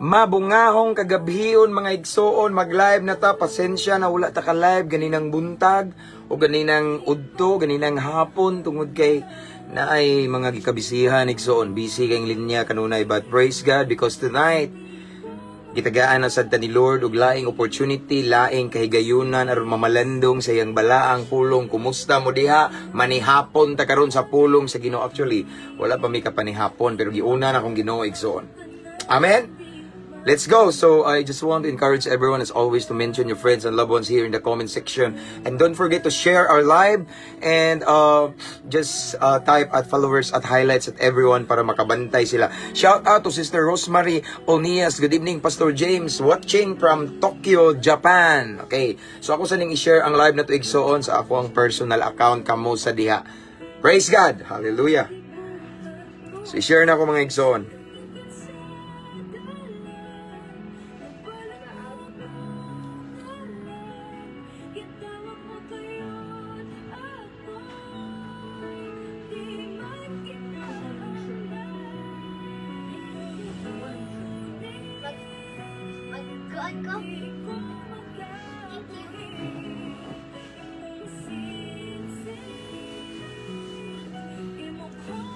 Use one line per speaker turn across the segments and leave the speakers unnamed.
Mabungahong kagabhion, mga igsoon, mag-live na ta. Pasensya na wala ta ka live ganinang buntag o ganinang udto, ganinang hapon, tungod kay naay mga gikabisihan, igsoon. Busy kayong linya kanunay, but praise God because tonight gitagaan na sad ta ni Lord og laing opportunity, laing kahigayunan aron mamalandong sa iyang balaang pulong. Kumusta mo diha? Manihapon ta karon sa pulong sa Ginoo. Actually, wala pa mi kapanihapon, pero giuna na akong Ginoo, igsoon. Amen. Let's go. So I just want to encourage everyone, as always, to mention your friends and loved ones here in the comment section. And don't forget to share our live and just type at followers at highlights at everyone para makabantay sila. Shout out to Sister Rosemary Onias. Good evening, Pastor James, watching from Tokyo, Japan. Okay. So ako sa ning i-share ang live na to, igsoon, sa ako ang personal account kamo sa diha. Praise God. Hallelujah. So i-share na ako, mga igsoon.
Magkuan ko. Thank you.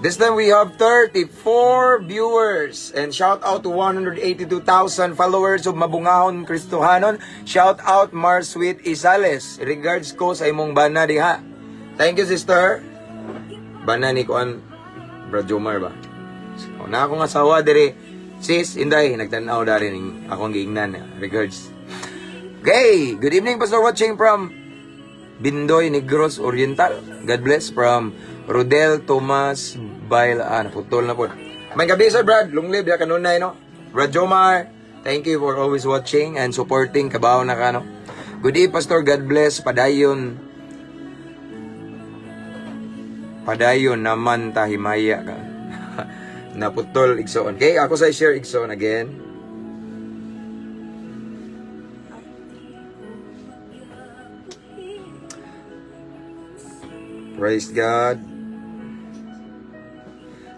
This time we have 34 viewers and shout out to 182,000 followers of Mabungahon Kristohanon. Shout out Marsweet Isales. Regards ko sa imong bana diha. Thank you, sister. Bana ni kuan Brad Jomar ba? So, na akong asawa dire. Sis, inday, nagtan-aw dari ning akong giingnan. Regards. Okay, good evening, Pastor, watching from Bindoy, Negros Oriental. God bless from Rodel Tomas Bail. Ah, naputol na po. May gabi, Sir Brad. Long live ya kanunay, no? Brad Jomar, thank you for always watching and supporting. Kabaw na ka, no? Good evening, Pastor. God bless. Padayon. Padayon naman tahimaya ka. Naputol, igsoon. Okay, ako sa share, igsoon, again. Praise God.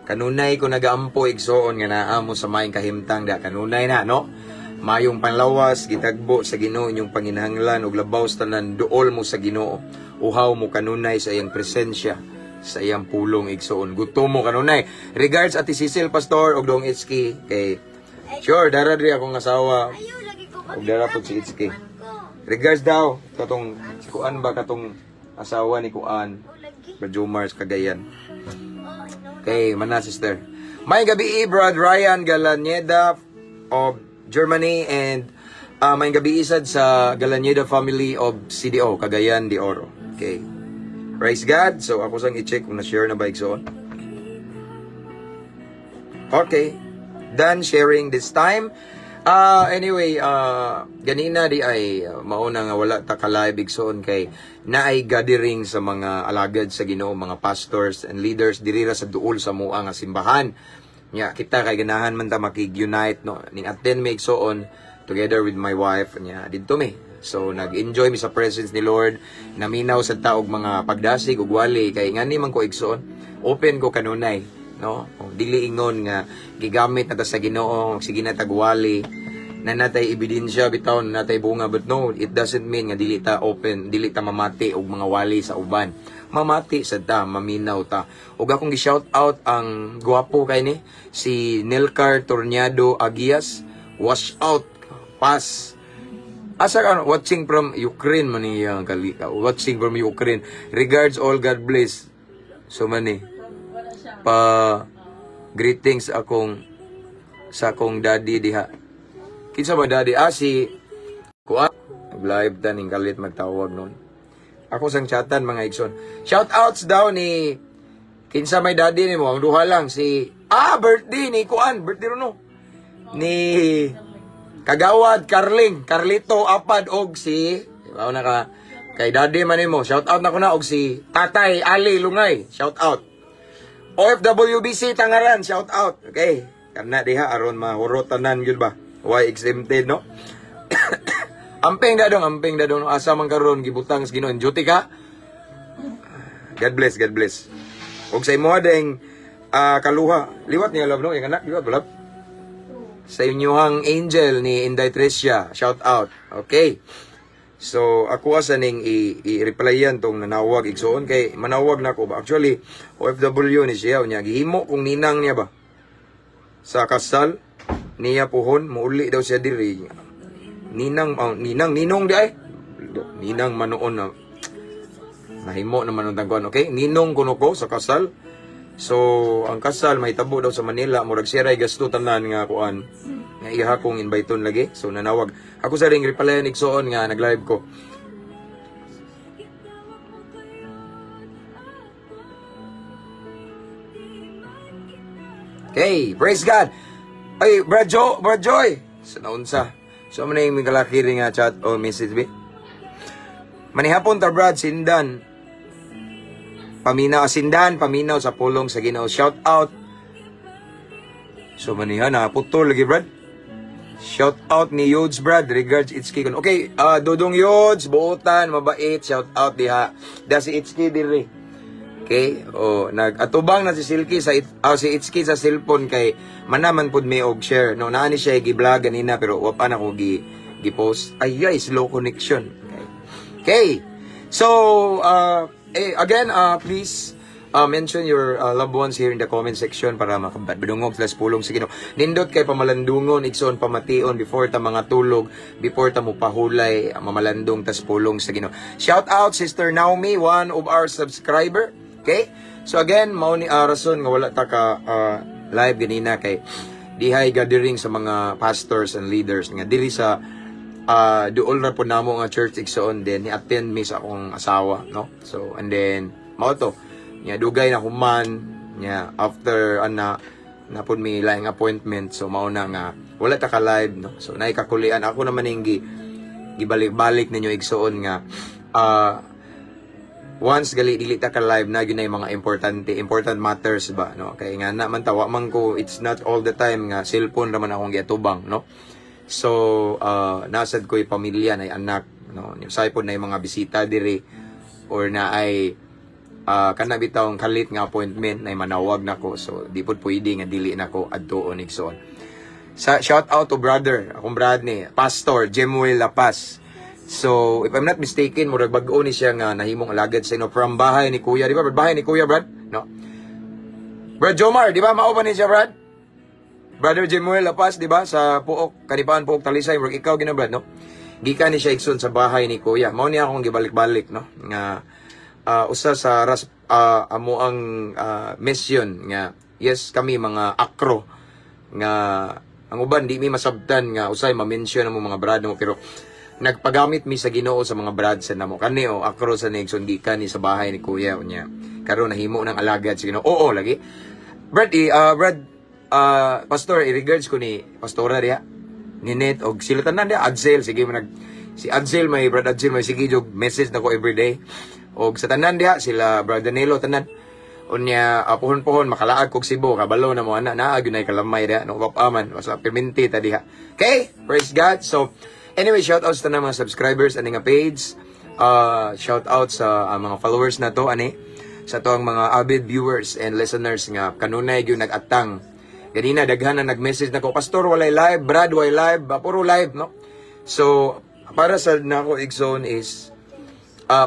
Kanunay ko nagaampo, igsoon, nga naa mo sa maayong kahimtang da kanunay na, no? Mayong panlawas, gitagbo sa Ginoo inyong panginahanglan ug labaw sa tanan, duol mo sa Ginoo. Uhaw mo kanunay sa iyang presensya, sa iyang pulong, igsoon. Gutom mo kanunay. Regards Ate Cecil, Pastor ug Dong Itski kay sure dara diri akong asawa.
Ayaw lagi ko
Ug dara po si Itski.
ko.
Regards daw katong si Kuan ba, katong asawa ni Kuan.
Oh, lagi.
Brad Jomar sa Cagayan.
Oh, I know.
Okay, mana, sister. May gabi, Brad Ryan Galanyeda of Germany and may gabi isad sa Galanyeda family of CDO, Cagayan de Oro. Okay. Praise God. So ako sang i-check kung na-share na ba, igsoon. Okay. Done sharing this time. Anyway, ganina di ay mauna nga wala ta ka live, igsoon, kay naay gathering sa mga alagad sa Ginoo, mga pastors and leaders diri ra sa duol sa mua nga simbahan. Nya kita kay ganahan man ta makig-unite, no. Ning attend mi, igsoon, together with my wife nya didto mi. So nag-enjoy mi sa presence ni Lord, naminaw sa taog mga pagdasig ug wali kay ngani man ko, igsoon, open ko kanunay, no? O, dili ingon nga gigamit na ta sa Ginoo, sige na tagwali na natay ebidensya bitaw na natay bunga, but no, it doesn't mean nga dili ta open, dili ta mamati og mga wali sa uban. Mamati sad ta, maminaw ta. Ug akong gi-shout out ang gwapo kay ni si Nilcar Tornado Agias, wash out pass. Asa ka watching from Ukraine man niya kali, watching from Ukraine. Regards all, God bless. So mani pa greetings akong sa akong daddy diha. Kinsa ba daddy? Ah, si kuan. Live ta ning kalit magtawag noon. Ako sang chatan, mga igsoon. Shout outs daw ni kinsa may daddy nimo, ang duha lang si birthday ni kuan, birthday no ni Kagawad Carling, Carlito Apad og si Ibaw na ka kay daddy man nimo. Shout out na ko na og si Tatay Ali Lungay. Shout out. OFWBC Tangaran, shout out. Okay. Kana diha aron mahurot tanan gyud ba. Why exempted, no? Amping dadong, amping dadong, asa man karon gibutang sa Ginoo. Duty ka. God bless, God bless. Og sa imo ding kaluha, liwat niya love, no, yung anak liwat balab. Sa inyuhang angel ni Inday Tricia. Shout out. Okay. So, ako asa ning i-replyan tong nanawag, igsuon, kay manawag na ko ba. Actually, OFW ni siya niya, gihimo kong ninang niya ba. Sa kasal niya puhon, muuli daw siya diri. Ninang, oh, ninang, ninong di ay. Ninang manoon na nahimo naman ang tangkuan, okay? Ninong kuno ko sa kasal. So, ang kasal mahitabo daw sa Manila, murag siya ray gasto tanan nga kuan nga iha kong inviteon lagi. So nanawag. Ako sa ring replyan, igsuon, nga nag-live ko. Okay, praise God. Ay, Brad Joe, Brad Joy. Sa naunsa. So man yung kalaki rin nga chat o message bi. Manihapon ta, Brad, sindan. Paminaw, sindan, paminaw sa pulong sa Ginoo. Shout out. So maniha na putol lagi, Brad. Shout out ni Yods, Brad. Regards, Itski. Okay, Dodong Yods, buotan, mabait. Shout out diha. Da si Itski diri. Okay, oh, nag-atubang na si Silky sa si Itski sa cellphone kay manaman pud may og share. No, naa ni siya gi-vlog ganina pero wa pa na ko gi post. Ay, ay, slow connection. Okay. Okay. So, again, please mention your loved ones here in the comment section para makabadungog sila sa pulong sa Ginoo. Nindot kay pamalandungon, igsoon, pamation before ta mga tulog, before ta mo pahulay, mamalandong tas pulong sa Ginoo. Shout out Sister Naomi, one of our subscriber. Okay? So again, mao ni rason nga wala ta ka live ganina kay dihay gathering sa mga pastors and leaders nga diri sa duol ra po namo nga church, igsoon, then ni attend mi sa akong asawa, no? So and then mao to nya dugay na human nya after ana na pud mi laing appointment, so mao na nga wala ta ka live, no? So naay kakulian ako naman ning gibalik-balik ninyo, igsuon, nga once gali dili ta ka live na gyud na yung mga importante, important matters ba, no? Kay nga na man tawa man ko, it's not all the time nga cellphone ra man akong giatubang, no? So nasad ko'y pamilya na anak, no? Usay pod na yung mga bisita diri or na ay kana bitawng kalit nga appointment na manawag nako, so di pod pwede nga dili nako adtuon, igsoon. Sa shout out to brother, akong brad ni Pastor Jemuel Lapas. So, if I'm not mistaken, murag bag-o ni siya nga nahimong alagad sa inyo from bahay ni Kuya, di ba? Brad, bahay ni Kuya, Brad? No. Brad Jomar, di ba? Mao ba ni siya, Brad? Brother Jemuel Lapas, di ba? Sa Pook, Kanipaan, Pook, Talisay, murag ikaw gina, Brad, no? Gikan ni siya, igsoon, sa bahay ni Kuya. Mao niya akong gibalik-balik, no? Nga usa sa ras amo ang mission nga yes kami mga akro nga ang uban di mi masabtan nga usay ma-mention mo mga brad mo, pero nagpagamit mi sa Ginoo sa mga brad sa namo kani o akro sa Nixon, gikan ni sa bahay ni Kuya. Unya karon nahimo ng alagad sa Ginoo. Oo lagi, Brad, Brad, pastor, i-regards ko ni pastora diha Ninet og sila tanan diha, Adzel, sige mo nag si Adzel, may Brad Adzel may sige jog message nako everyday, og sa tanan diha, sila Brad Danilo, tanan. Unya puhon-puhon makalaag kog Cebu, kabalo na mo ana, naa gyud nay kalamay diha, no? Paman basta perminti ta diha. Okay, praise God. So anyway, shout out sa tanang mga subscribers ani nga page. Shout out sa mga followers na to ani sa to ang mga avid viewers and listeners nga kanunay gyud nag-atang. Ganina daghan na nag-message nako, "Pastor, walay live, Brad, walay live, ba, puro live," no? So para sa nako, igsoon, is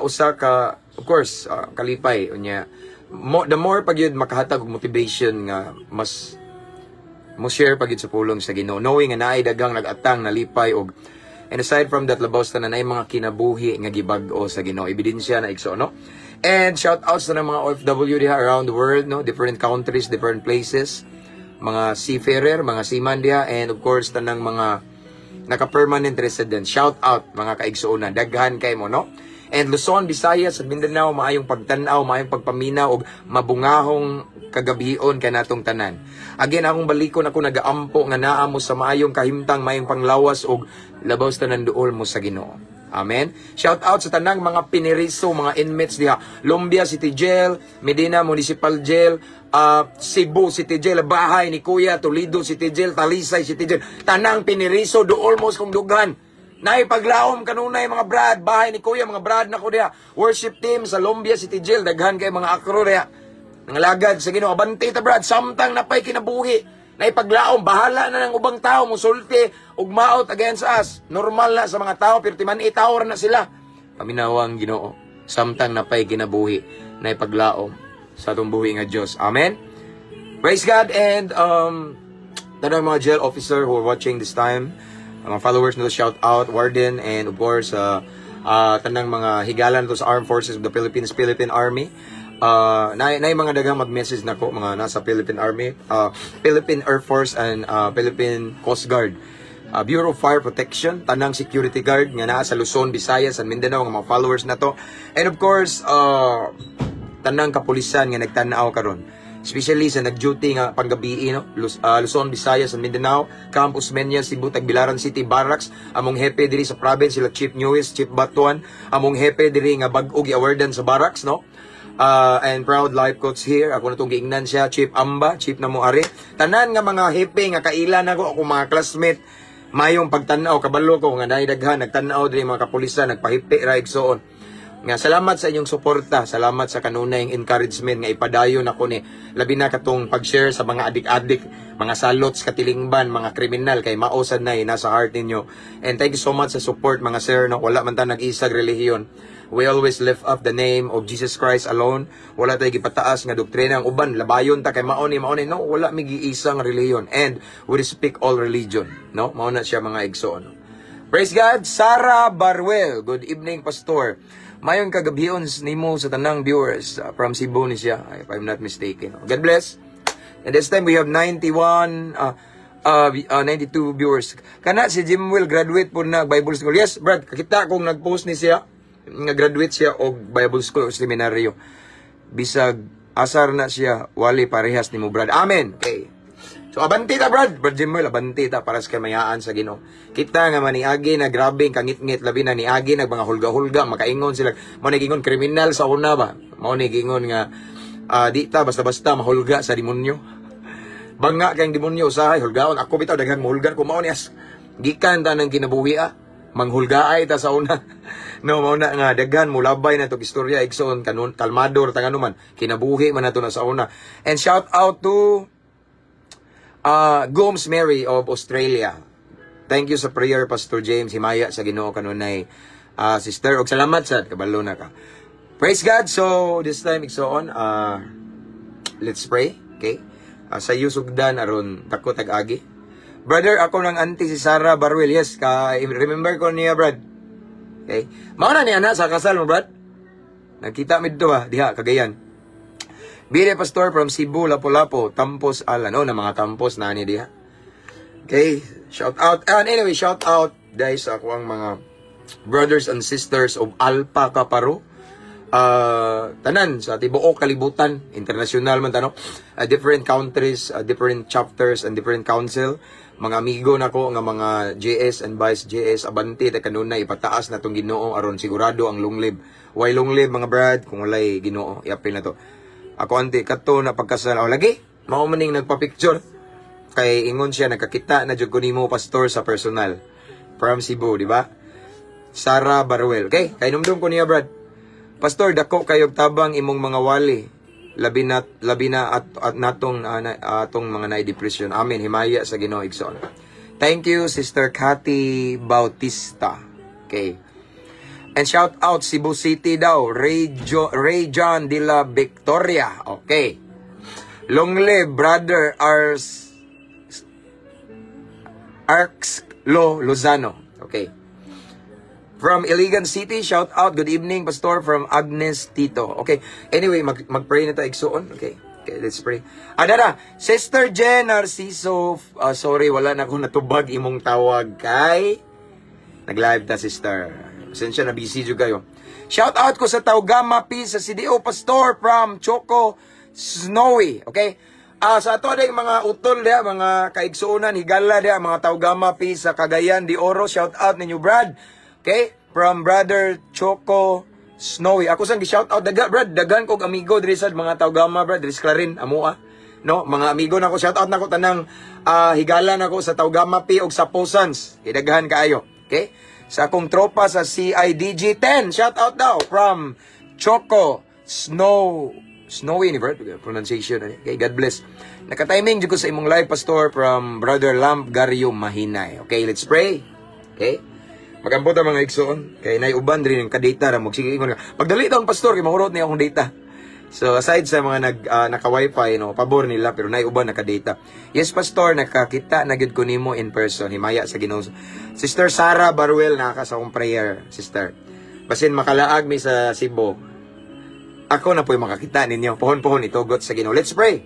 usa ka, of course, kalipay. Unya mo, the more pag yun makahatag og motivation nga mas mo share pag yun sa pulong sa Ginoo, knowing nga naay daghang nag-atang, nalipay, og and aside from that, labaw sa tanan, naay mga kinabuhi nga gibag-o sa Ginoo, ebidensya na, igsoon, no? And shout out sa mga OFW diha around the world, no, different countries, different places, mga seafarer, mga seaman diha, and of course tanang mga naka-permanent resident. Shout out, mga kaigsuonan, daghan kay mo, no? And Luzon, Visayas at Mindanao, maayong pagtan-aw, maayong pagpaminaw og mabungahong kagabion kanatong tanan. Again, akong balikon, ako nagaampo nga naa mo sa maayong kahimtang, maayong panglawas og labaw sa tanan, duol mo sa Ginoo. Amen. Shout out sa tanang mga piniriso, mga inmates diha. Lumbia City Jail, Medina Municipal Jail, Cebu City Jail, bahay ni Kuya, Toledo City Jail, Talisay City Jail. Tanang piniriso, duol mo kung dughan. Naipaglaom kanunay, mga brad, bahay ni Kuya, mga brad na ko diha. Worship team sa Lumbia City Jail, daghan kay mga akro diha. Nangalagad sa Ginoo, abante ta, brad, samtang napay kinabuhi. Naipaglaom, bahala na ng ubang tao musulti ug maot against us. Normal na sa mga tao, pero timan tao ra na sila. Paminawa ang Ginoo samtang napay kinabuhi, naipaglaom sa atong buhi nga Dios. Amen. Praise God. And tanang mga jail officer who are watching this time, mga followers nila, shout out, warden, and of course, tanang mga higalan to sa Armed Forces of the Philippines, Philippine Army. Na mga daghang mag-message nako mga nasa Philippine Army, Philippine Air Force and Philippine Coast Guard. Bureau of Fire Protection, tanang security guard nga naa sa Luzon, Visayas, and Mindanao nga mga followers na to. And of course, tanang kapulisan nga nagtan-aw karon. Especially sa nag-duty nga panggabii, no? Luzon, Visayas, and Mindanao, Camp Osmeña, Cebu, Tagbilaran City Barracks, among hepe diri sa province sila Chief Newis, Chief Batuan, among hepe diri nga bag-o gi-awardan sa barracks, no? And proud life coach here. Ako na itong giingnan siya, Chief Amba, Chief na mo ari. Tanan nga mga hepe nga kaila nako, ako mga classmate, mayong pagtanaw, kabalo ko nga naay daghan nagtan-aw diri, mga kapulisan, nagpahipi ra, igsoon. Nga salamat sa inyong suporta, salamat sa kanunay encouragement nga ipadayon ako ni, labi na katong pag-share sa mga adik-adik, mga salots, katilingban, mga kriminal, kay mao sad na nasa heart ninyo. And thank you so much sa support, mga sir, no. Wala man ta nag-isag relihiyon. We always lift up the name of Jesus Christ alone. Wala tayo gipataas nga doktrina ang uban, labayon ta kay mao ni, no, wala mi giisang relihiyon and we respect all religion, no? Mao na siya, mga igsoon. Praise God. Sarah Barwell. Good evening, Pastor. Mayong kagabhion nimo sa tanang viewers. From Cebu ni siya, if I'm not mistaken. God bless. And this time we have 91, 92 viewers. Kana si Jim Will graduate po na Bible School. Yes, Brad, kakita kong nag-post ni siya nga graduate siya og Bible School o seminaryo. Bisag asar na siya, wali parehas nimo, Brad. Amen. Okay. So abanti ta, Brad, Brad Jimuel, abanti ta para sa kamayaan sa Ginoo. Kita nga maniagi na grabe ang kangitngit, labi na niagi nag mga hulga-hulga, makaingon sila, mo ni kriminal sa una ba. Mao ni gingon nga di ta basta-basta mahulga sa demonyo. Banga kang demonyo usahay hulgaon. Ako bitaw daghang mahulgan ko, mao ni as gikan ta ng kinabuhi ah. Manghulgaay ta sa una. No, mao na nga daghan mulabay na to istorya, igsoon, kanun kalmador ta man kinabuhi man nato na sa una. And shout out to Gomes Mary of Australia. Thank you sa prayer, Pastor James. Himaya sa Ginoo kanunay, sister. Og salamat sad kabalo na ka. Praise God. So this time, igsoon, let's pray. Okay? Sa iyo sugdan aron dako tag-agi. Brother, ako ng auntie si Sarah Barwell. Yes, ka remember ko niya, Brad. Okay. Mao na ni ana sa kasal mo, Brad. Nagkita mi dito ba diha Cagayan. Bire Pastor from Cebu, Lapu-Lapu, Tampos Alan. No, na mga Tampos na ni diha. Okay, shout out. And anyway, shout out guys sa ako ang mga brothers and sisters of Alpha Kaparo. Tanan sa tibuok kalibutan, international man tano, different countries, different chapters and different council. Mga amigo nako nga mga JS and Vice JS, abanti ta kanunay, ipataas na tong Ginoo aron sigurado ang long live. Why long live, mga brad, kung walay Ginoo? Iapil na to. Ako auntie kato na pagkasal. Oh, lagi mao maning nagpa-picture kay ingon siya, nagkakita na jud ko nimo, Pastor, sa personal. From Cebu, di ba? Sarah Baruel. Okay, kay numdum ko niya, Brad. Pastor, dako kayo tabang imong mga wali. Labi na at natong na, atong mga naay depression. Amen. Himaya sa Ginoo, igsoon. Thank you, Sister Cathy Bautista. Okay. And shout out Cebu City daw, Ray John de la Victoria. Okay. Long live Brother Ars Arx Lo Lozano. Okay. From Iligan City, shout out. Good evening, Pastor, from Agnes Tito. Okay. Anyway, mag-pray na tayo, igsoon. Okay. Okay, let's pray. Adara, Sister Jen Narciso, sorry, wala na akong natubag imong tawag kay nag-live ta, sister. Pasensya na, busy jud kayo. Shout out ko sa Taugama P sa CDO, Pastor, from Choco Snowy. Okay? Sa ato ding mga utol diha, mga kaigsuonan, higala diha, mga Taugama P sa Cagayan de Oro, shout out ninyo, Brad. Okay? From Brother Choco Snowy. Ako sang gi-shout out daga, Brad, daghan kog amigo diri sa mga Taugama, Brad, diri sa Clarin, amoa. No, mga amigo nako, shout out nako tanang higala nako sa Taugama P og sa Posans. Kay kaayo. Okay? Sa akong tropa sa CIDG 10, shout out daw from Choco Snow Snowy ni Brad, pronunciation ani. Okay, God bless. Naka-timing jud ko sa imong live, Pastor, from Brother Lamp Gario Mahinay. Okay, let's pray. Okay? Magampo ta, mga igsoon kay nay uban diri ng kadata ra mo sige ingon ka. Pagdali daw ang pastor kay mahurot niya akong data. So aside sa mga naka-wifi, no, pabor nila, pero nay uban naka-data. Yes, Pastor, nakakita na gyud ko nimo in person. Himaya sa Ginoo. Sister Sara Baruel, naka sa akong prayer, sister. Basin makalaag mi sa Cebu. Ako na po'y makakita ninyo. Pohon-pohon itugot sa Ginoo. Let's pray.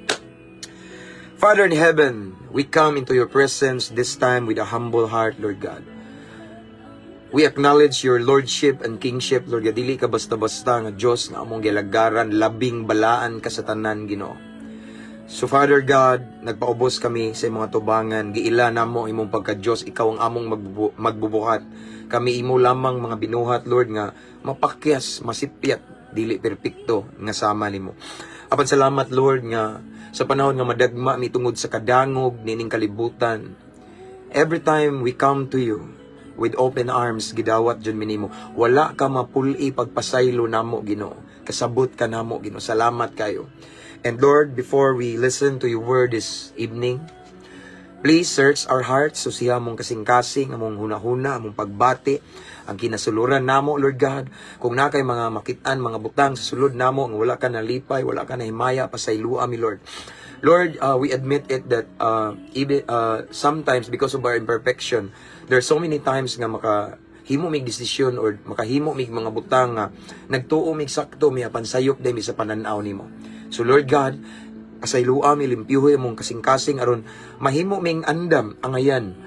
Father in heaven, we come into your presence this time with a humble heart, Lord God. We acknowledge your lordship and kingship, Lord God. Dili ka basta-basta nga Diyos nga among gilagaran, labing balaan ka sa tanan, Ginoo. So Father God, nagpaubos kami sa imong tubangan, giila namo imong pagka-Diyos, ikaw ang among magbubuhat. Kami imo lamang mga binuhat, Lord, nga mapakyas, masipyat, dili perpekto nga sama nimo. Apan salamat, Lord, nga sa panahon nga madagma mi tungod sa kadangog nining kalibutan. Every time we come to you with open arms, gidawat jud mi nimo. Wala ka mapuli pagpasaylo namo, Ginoo. Kasabot ka namo, Ginoo. Salamat kayo. And Lord, before we listen to your word this evening, please search our hearts, susiha among kasing-kasing, among hunahuna, among pagbati, ang kinasuluran namo, Lord God. Kung naa kay mga makitaan, mga butang sa sulod namo, nga wala ka nalipay, wala ka nahimaya, pasaylua mi, Lord. Lord, we admit it that even sometimes because of our imperfection, there are so many times nga maka himo mig desisyon or makahimo mig mga butang nga nagtuo mig sakto mi apan sayop day mi sa pananaw nimo. So Lord God, pasaylua mi, limpyuhoy among kasing-kasing aron mahimo ming andam angayan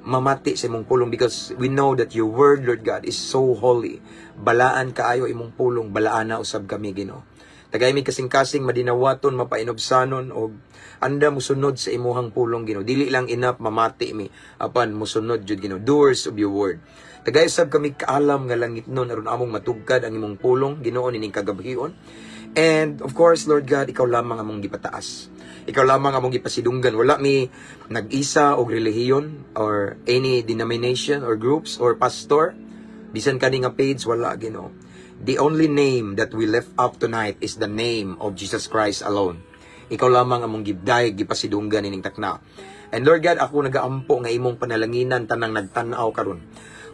mamati sa imong pulong, because we know that your word, Lord God, is so holy. Balaan kaayo imong pulong, balaan na usab kami, Ginoo. Tagay mi kasing-kasing madinawaton, mapainubsanon og andam musunod sa imuhang pulong, Ginoo. Dili lang enough mamati mi apan musunod jud, Ginoo. Doers of your word. Tagay sab kami kaalam nga langitnon aron among matugkad ang imong pulong, Ginoo, nining kagabhion. And of course, Lord God, ikaw lamang among gipataas. Ikaw lamang among gipasidunggan. Wala mi nag-isa og relihiyon or any denomination or groups or pastor. Bisan kani nga page, wala, Ginoo. The only name that we lift up tonight is the name of Jesus Christ alone. Ikaw lamang among gibday, gipasidunggan ining takna. And Lord God, ako nagaampo nga imong panalanginan tanang nagtan-aw karon.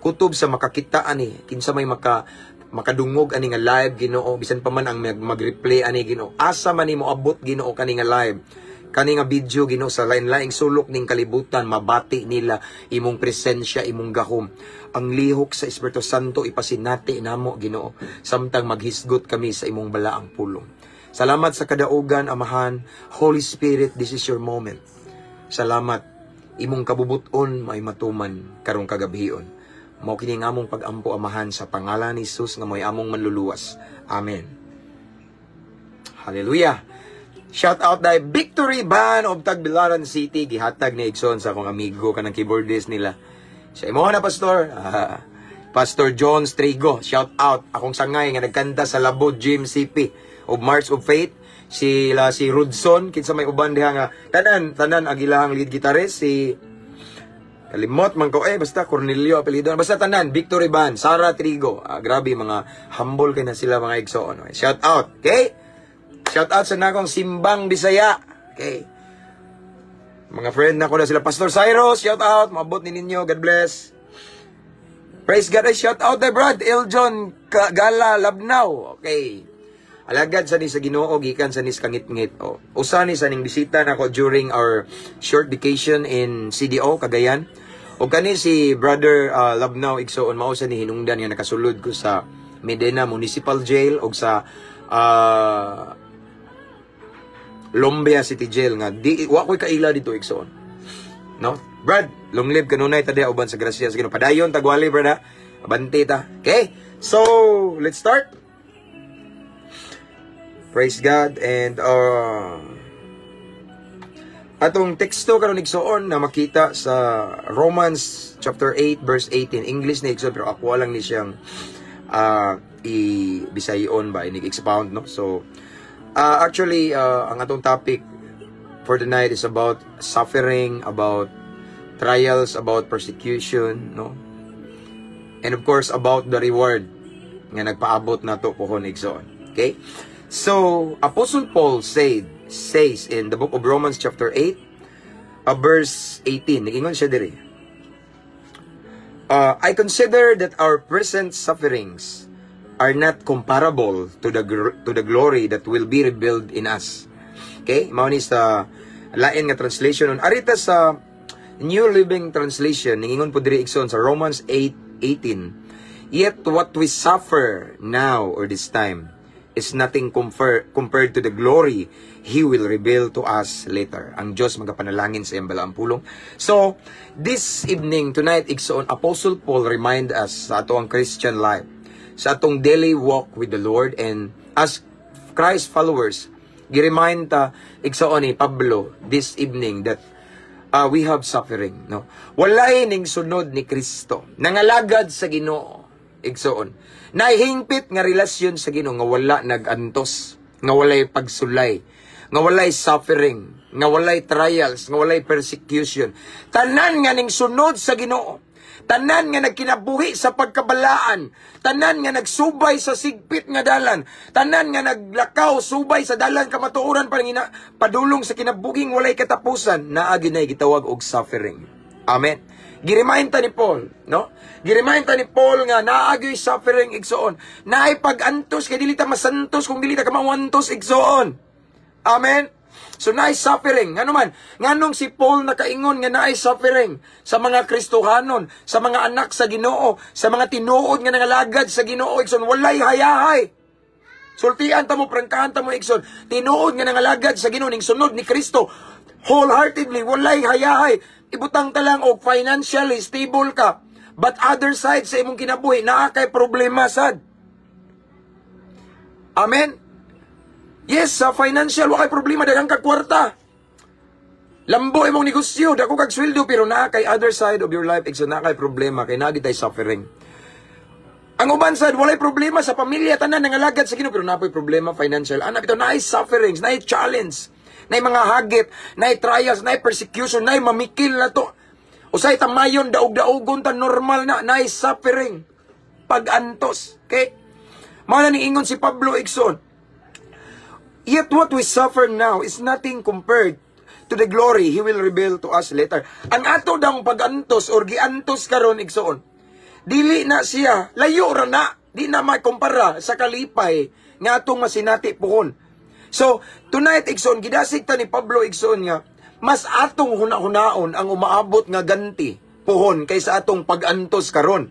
Kutob sa makakita ani, kinsa may makadungog ani nga live, Ginoo, bisan pa man ang mag-replay ani, Ginoo. Asa man nimo abot, Ginoo, kani nga live, kani nga video, Ginoo, sa lain-laing sulok ning kalibutan, mabati nila imong presensya, imong gahom. Ang lihok sa Espiritu Santo ipasinati namo, Ginoo, samtang maghisgot kami sa imong balaang pulong. Salamat sa kadaugan, Amahan. Holy Spirit, this is your moment. Salamat, imong kabubuton may matuman karong kagabhion. Mao kini nga among pag-ampo, Amahan, sa pangalan ni Jesus nga mo'y among manluluwas. Amen. Hallelujah. Shout out dai Victory Band of Tagbilaran City, gihatag ni igsoon sa akong amigo kanang keyboardist nila. Sa imo na, Pastor. Ah, Pastor John Strigo, shout out akong sangay nga nagkanta sa Labod Gym CP of March of Faith. Sila si Rudson, kinsa may uban diha nga tanan tanan ang ilahang lead guitarist, si kalimot man ko eh, basta Cornelio apelyido. Basta tanan, Victory Band, Sara Trigo. Ah, grabe, mga humble kay na sila, mga igsoon. Shout out, okay? Shout out sa nakong Simbang Bisaya. Okay. Mga friend nako na sila Pastor Cyrus, shout out, maabot ni ninyo. God bless. Praise God, ay shout out kay Brad Eljon Gala Labnaw. Okay. Alagad sa ni sa Ginoo gikan sa nis kangitngit. O. Usa ni sa ning bisita nako during our short vacation in CDO Cagayan. O kani si Brother Labnaw, igsoon, mao sa ni hinungdan nga nakasulod ko sa Medina Municipal Jail og sa Lumbia City Jail nga di wa ko'y kaila dito, igsoon. No? Brad, long live kanunay ta diha uban sa grasya sa Ginoo. Padayon tagwali, brad, ha. Abante ta. Okay? So, let's start. Praise God and atong teksto karon, igsoon, na makita sa Romans chapter 8 verse 18. English na, igsoon, pero ako lang ni siyang i bisayon ba inig expound, no. So actually, ang atong topic for the night is about suffering, about trials, about persecution, no, and of course about the reward nga nagpaabot nato pohon, igsoon. Okay? So, Apostle Paul says in the book of Romans chapter 8, verse 18, nagingon siya diri. "I consider that our present sufferings are not comparable to the glory that will be revealed in us." Okay? Mao ni sa lain nga translation. Arita sa New Living Translation, ningingon po diri, igsoon, sa Romans 8:18, "Yet what we suffer now or this time is nothing compared to the glory He will reveal to us later." Ang Diyos magapanalangin sa iyang balaang pulong. So, this evening, tonight, igsoon, Apostle Paul remind us sa ato ang Christian life, sa atong daily walk with the Lord and as Christ followers, gi-remind ta, igsoon, ni Pablo this evening that we have suffering, no? Walay ning sunod ni Kristo, nangalagad sa Ginoo, igsoon, nahingpit nga relasyon sa Ginoo nga wala nagantos, nga walay pagsulay, nga walay suffering, nga walay trials, nga walay persecution. Tanan nga ning sunod sa Ginoo, tanan nga nagkinabuhi sa pagkabalaan, tanan nga nagsubay sa sigpit nga dalan, tanan nga naglakaw subay sa dalan kamatuoran para padulong sa kinabuhing walay katapusan, naa gyud gitawag og suffering. Amen. Giremind ta ni Paul, no? Giremind ta ni Paul nga naa gyoy suffering, igsoon. Naay pag-antos kay dili ta masantos kung dili ta kamawantos, igsoon. Amen. So naay suffering. Ngano man? Nganong si Paul nakaingon nga naay suffering sa mga Kristohanon, sa mga anak sa Ginoo, sa mga tinuod nga nangalagad sa Ginoo, igsoon, walay hayahay? Sultian ta mo, prangkahan ta mo, igsoon. Tinuod nga nangalagad sa Ginoo ning sunod ni Kristo wholeheartedly, walay hayahay. Ibutang ta lang og financially stable ka. But other side sa imong kinabuhi, naa kay problema sad. Amen. Yes, sa financial, wa kay problema, daghang kag kwarta. Lambo imong negosyo, dako kag sweldo, pero naa kay other side of your life, igsoon, naa kay problema kay naa tay suffering. Ang uban sad walay problema sa pamilya, tanan nangalagad sa Ginoo, pero naa poy problema financial. Ana bitaw, naay sufferings, naay challenge, naay mga hagit, naay trials, naay persecution, naay mamikil na to. Usay tamayon, daog-daogon ta, normal na naay suffering. Pag-antos. Okay? Mao na ni ingon si Pablo, igsoon. "Yet what we suffer now is nothing compared to the glory He will reveal to us later." Ang ato dang pag-antos or giantos karon, igsoon, dili na siya, layo ra na, di na makumpara sa kalipay nga atong masinati puhon. So, tonight, igsoon, gidasig ta ni Pablo, igsoon, nga mas atong huna-hunaon ang umaabot nga ganti puhon kaysa atong pag-antos karon.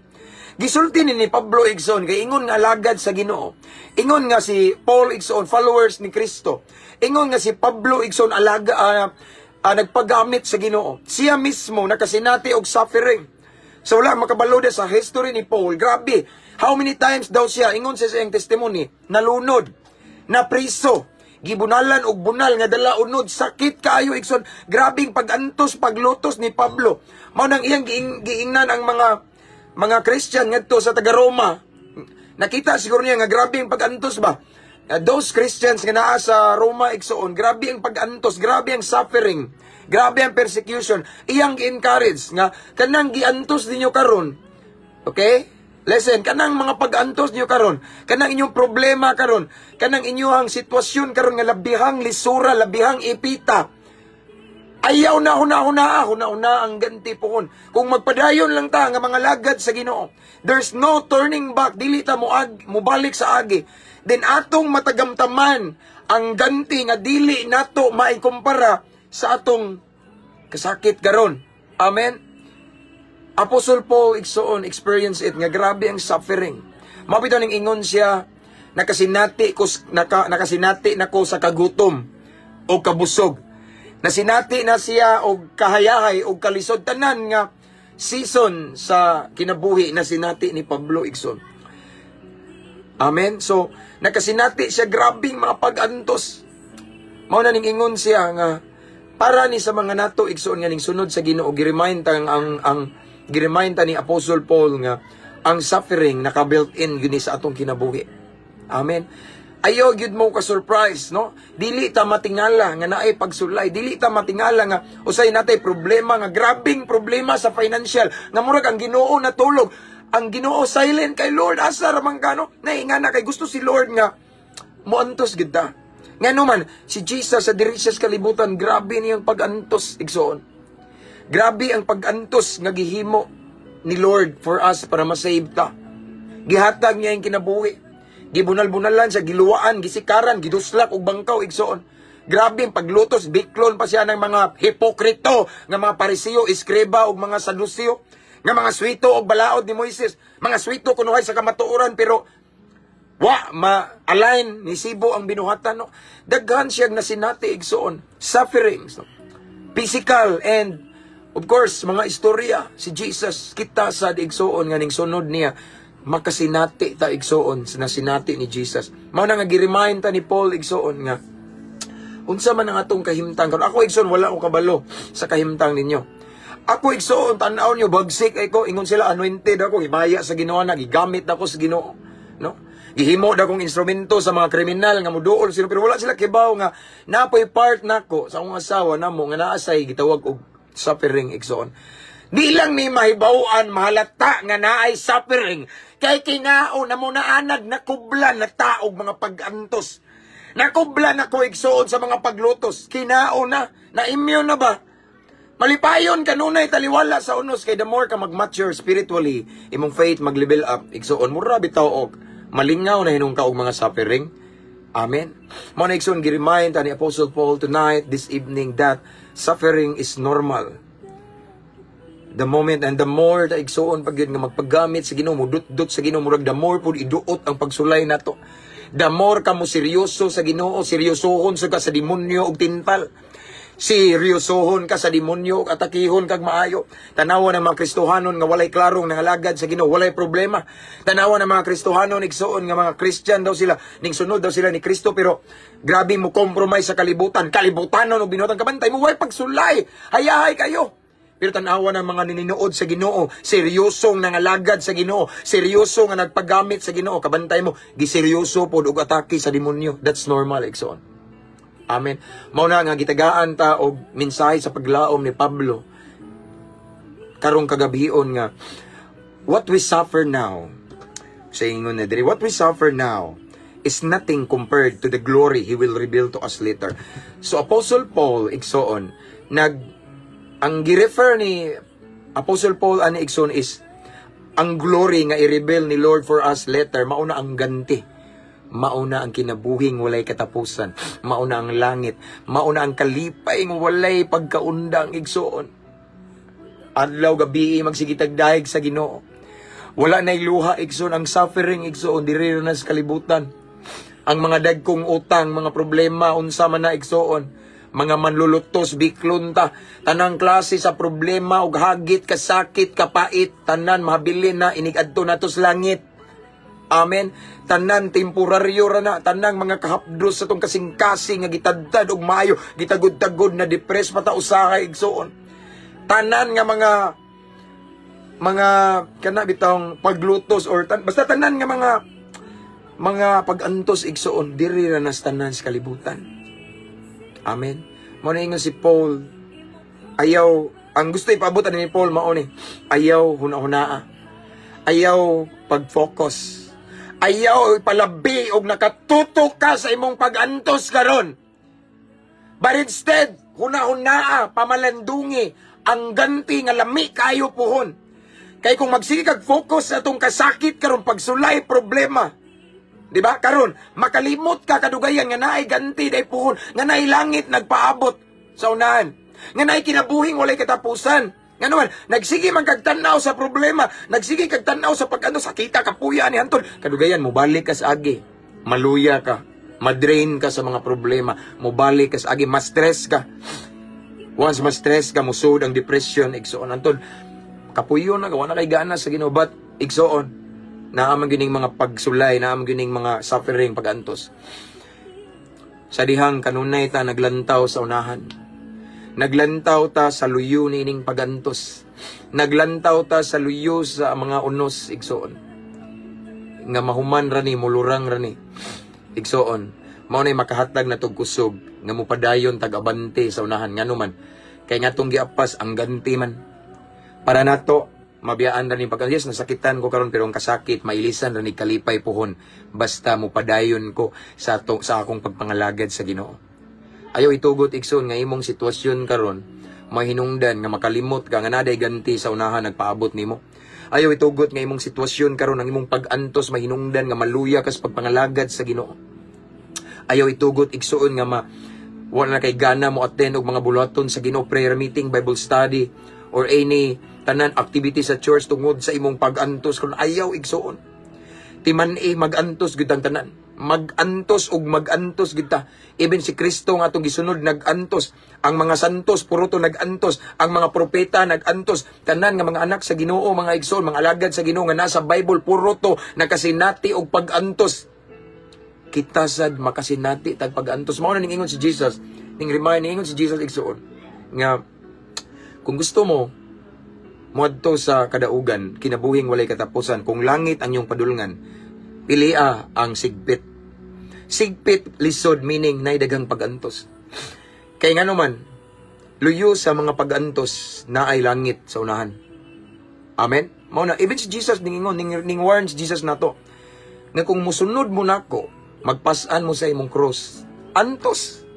Gisulti ni Pablo, igsoon, kay ingon nga alagad sa Ginoo. Ingon nga si Paul, igsoon, followers ni Kristo. Ingon nga si Pablo, igsoon, alaga nagpagamit sa Ginoo. Siya mismo nakasinati og suffering. So wala makabalo sa history ni Paul. Grabe. How many times daw siya, ingon sa iyang testimony, nalunod, napriso, gibunalan og bunal nga dala unod, sakit kaayo, igsoon. Grabing pagantos, paglutos ni Pablo. Mao nang iyang giingnan ang mga Christian ngadto sa taga Roma. Nakita siguro niya nga grabe ang pag-antos ba. Those Christians nga naa sa Roma, igsoon, grabe ang pag-antos, grabe ang suffering, grabe ang persecution. Iyang gi-encourage nga kanang giantos ninyo karon. Okay? Listen, kanang mga pag-antos niyo karon, kanang inyong problema karon, kanang inyong sitwasyon karon nga labihang lisura, labihang ipita. Ayaw na huna-huna, huna-huna ang ganti pohon. Kung magpadayon lang ta nga mga lagad sa Ginoo, there's no turning back, dili ta mo mobalik sa agi. Then atong matagamtaman ang ganti nga dili nato maikumpara sa atong kasakit karon. Amen. Apostle Paul, igsoon, experience it nga grabe ang suffering. Mao bitaw ning ingon siya, "Nakasinati nako sa kagutom o kabusog." Nasinati na siya og kahayahay og kalisod, tanan nga season sa kinabuhi na sinati ni Pablo, igsoon. Amen. So nakasinati siya grabing mga pag-antos. Mao na ning ingon siya nga para ni sa mga nato, igsoon, nga ning sunod sa Ginoo, gi-remind ang gi-remind ta ni Apostle Paul nga ang suffering naka built-in gyud ni sa atong kinabuhi. Amen. Ayaw gyud mo ka surprise, no? Dili ta matingala nga naay pagsulay, dili ta matingala nga usay natay problema nga grabing problema sa financial, nga murag ang Ginoo natulog. Ang Ginoo silent kay Lord, asa ra man ka, no? Nainga na kay gusto si Lord nga Muantos gid ta. Ngano man, si Jesus sa diri siya sa kalibutan, grabe niyang pag-antos, igsoon. Grabe ang pag-antos nga gihimo ni Lord for us para masave ta. Gihatag niya ang kinabuhi. Gibunal-bunalan siya, giluwaan, gisikaran, giduslak og bangkaw, igsoon. Grabe ang paglutos, biklon pa siya ng mga hipokrito, nga mga Pariseo, Eskriba ug mga Saduseo, nga mga swito og balaod ni Moises, mga swito kunuhay sa kamatuoran pero wa ma-align ni sibo ang binuhatan, no. Daghan siyang nasinati, igsoon, sufferings, no? Physical and of course mga istorya si Jesus. Kita sa igsoon nga ning sunod niya, makasinati ta, igsoon, sa nasinati ni Jesus. Mao na nga gi-remind ta ni Paul, igsoon, nga unsa man ang atong kahimtang karon. Ako, igsoon, wala ko kabalo sa kahimtang ninyo. Ako, igsoon, tan-aw niyo, bagsik ay ko, ingon sila anointed ako, himaya sa Ginoo na gigamit ako sa Ginoo, no? Gihimo na akong instrumento sa mga kriminal nga muduol sila, pero wala sila kibaw nga napoy part nako sa akong asawa namo nga naa say gitawag og suffering, igsoon. Di lang ni mahibaw-an, mahalata nga naay suffering kay kinao na mo naanad, nakublan na taog mga pag-antos. Nakublan ako, igsoon, sa mga paglutos. Kinao na, na immune na ba? Malipayon kanunay taliwala sa unos kay the more ka mag-mature spiritually, imong faith mag-level up, igsoon, mura bitaw og malingaw na hinung ka og mga suffering. Amen. Mao na, igsoon, gi-remind ta ni Apostle Paul tonight, this evening, that suffering is normal. The moment and the more ta, igsoon, pag yun nga magpaggamit sa Ginoo, mudutdot sa Ginoo, murag the more pud iduot ang pagsulay nato. The more ka mo seryoso sa Ginoo, seryosohon sa ka sa demonyo og tintal. Seryosohon ka sa demonyo ug atakihon kag maayo. Tanawa ng mga Kristohanon nga walay klarong nangalagad sa Ginoo, walay problema. Tanawa ng mga Kristohanon, igsoon, nga mga Christian daw sila, ning sunod daw sila ni Kristo pero grabe mo compromise sa kalibutan. Kalibutanon og binuhatan, kabantay mo, way pagsulay. Hayahay kayo. Pero tanawa ng mga nininuod sa Ginoo, seryosong nangalagad sa Ginoo, seryoso nga nagpagamit sa Ginoo, kabantay mo, giseryoso pod og atake sa demonyo. That's normal, igsoon. Amen. Mao na nga gitagaan ta og mensahe sa paglaom ni Pablo karong kagabhion nga what we suffer now, sa ingon na diri, what we suffer now is nothing compared to the glory he will reveal to us later. So Apostle Paul, igsoon, nag ang gi-refer ni Apostle Paul ani, igsoon, is ang glory nga i-reveal ni Lord for us later. Mauna ang ganti, mauna ang kinabuhing walay katapusan, mauna ang langit, mauna ang kalipay nga walay pagkaundang, igsoon. Adlaw gabi magsigitag dayeg sa Ginoo. Wala na luha, igsoon. Ang suffering, igsoon, diri na sa kalibutan. Ang mga dagkong utang, mga problema, unsa man na, igsoon, mga manlulutos, biklon ta, tanang klase sa problema ug hagit, kasakit, kapait, tanan mahabilin na inig-adto nato sa langit. Amen. Tanan temporaryo ra na, tanang mga kahapdos sa tong kasing-kasing nga gitadtad og maayo, gitagod-tagod na depress pa ta usahay, igsoon. Tanan nga mga kana bitawng paglutos or basta tanan nga mga pag-antos, igsoon, diri ra nas tanan sa kalibutan. Amen. Mao na ingon si Paul, ayaw ang gusto ipaabot ani ni Paul mao ni ayaw huna-hunaa. Ayaw pag-focus. Ayaw ipalabi og nakatutok ka sa imong pag-antos karon. But instead, huna-hunaa, pamalandungi ang ganti nga lami kayo puhon. Kay kung magsige kag focus sa atong kasakit karon, pagsulay, problema, di ba? Karon, makalimot ka kadugayan nga naay ganti day puhon, nga naay langit nagpaabot sa unahan, nga naay kinabuhing walay katapusan. Nga naman, nagsige man kag tan-aw sa problema, nagsige kag tan-aw sa pag-ano, sakita kapuya ni hantod. Kadugayan, mobalik ka sa agi. Maluya ka. Madrain ka sa mga problema. Mobalik ka sa agi, ma-stress ka. Once ma-stress ka, musod ang depression, igsoon. Antod, kapuyo na, gawa na kay gana sa Ginoo. But, igsoon, naa man gining mga pagsulay, naa man gining mga suffering, pagantos. Sa dihang kanunay ta naglantaw sa unahan. Naglantaw ta sa luyo niining pagantos. Naglantaw ta sa luyo sa mga unos, igsoon. Nga mahuman ra ni, mulurang ra ni. Igsoon, mao nay makahatag na tog kusog nga mopadayon tag abante sa unahan, ngano man kay ngatong giapas ang ganti man para nato. Mabiyaan ra ning pag, yes, nasakitan ko karon, pero ang kasakit mailisan ra ni kalipay puhon basta mo padayon ko sa akong pagpangalagad sa Ginoo. Ayaw itugot, igsoon, nga imong sitwasyon karon mahinungdan nga makalimot ka nga naday ganti sa unahan nagpaabot nimo. Ayaw itugot nga imong sitwasyon karon, ang imong pag-antos, mahinungdan nga maluya kas pagpangalagad sa Ginoo. Ayaw itugot, igsoon, nga wala na kay gana mo attend og mga buluhaton sa Ginoo, prayer meeting, Bible study or any tanan activity sa church tungod sa imong pag-antos karon. Ayaw, igsoon. Timan-i, mag-antos gud ang tanan. Mag-antos ug mag-antos gid ta. Even si Kristo nga atong gisunod, nag-antos. Ang mga santos puro to nag-antos. Ang mga propeta nag-antos. Tanan nga mga anak sa Ginoo, mga igsoon, mga alagad sa Ginoo nga nasa Bible, puro to nakasinati og pag-antos. Kita sad makasinati tag pag-antos. Mao na ning ingon si Jesus, ning remind, ning ingon si Jesus, igsoon, nga kung gusto mo moadto sa kadaugan, kinabuhing walay katapusan, kung langit ang iyong padulngan, pilia ang sigpit. Sigpit, lisod, meaning nay daghang pag-antos. Kay ngano man, luyo sa mga pag-antos naay langit sa unahan. Amen? Mao na, even si Jesus ningingon, ning warn si Jesus nato nga kung musunod mo nako, magpas-an mo sa imong cross. Antos.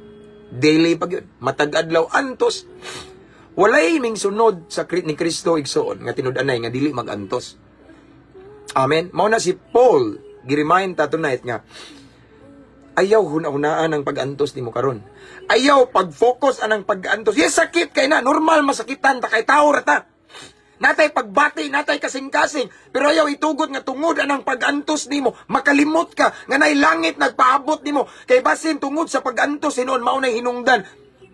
Daily pag yun. Matag adlaw, antos. Walay ming sunod sa ni Kristo, igsoon, nga tinud-anay nga dili magantos. Amen. Mao na si Paul gi-remind ta tonight nga ayaw huna-hunaan ang pag-antos nimo karon. Ayaw pag-focus anang pag-antos. Yes, sakit kay na, normal masakitan ta kay tao ra ta. Natay pagbati, natay kasing-kasing, pero ayaw itugot nga tungod anang pag-antos nimo, makalimot ka nga nay langit nagpaabot nimo. Kay basin tungod sa pag-antos hinuon mao nay hinungdan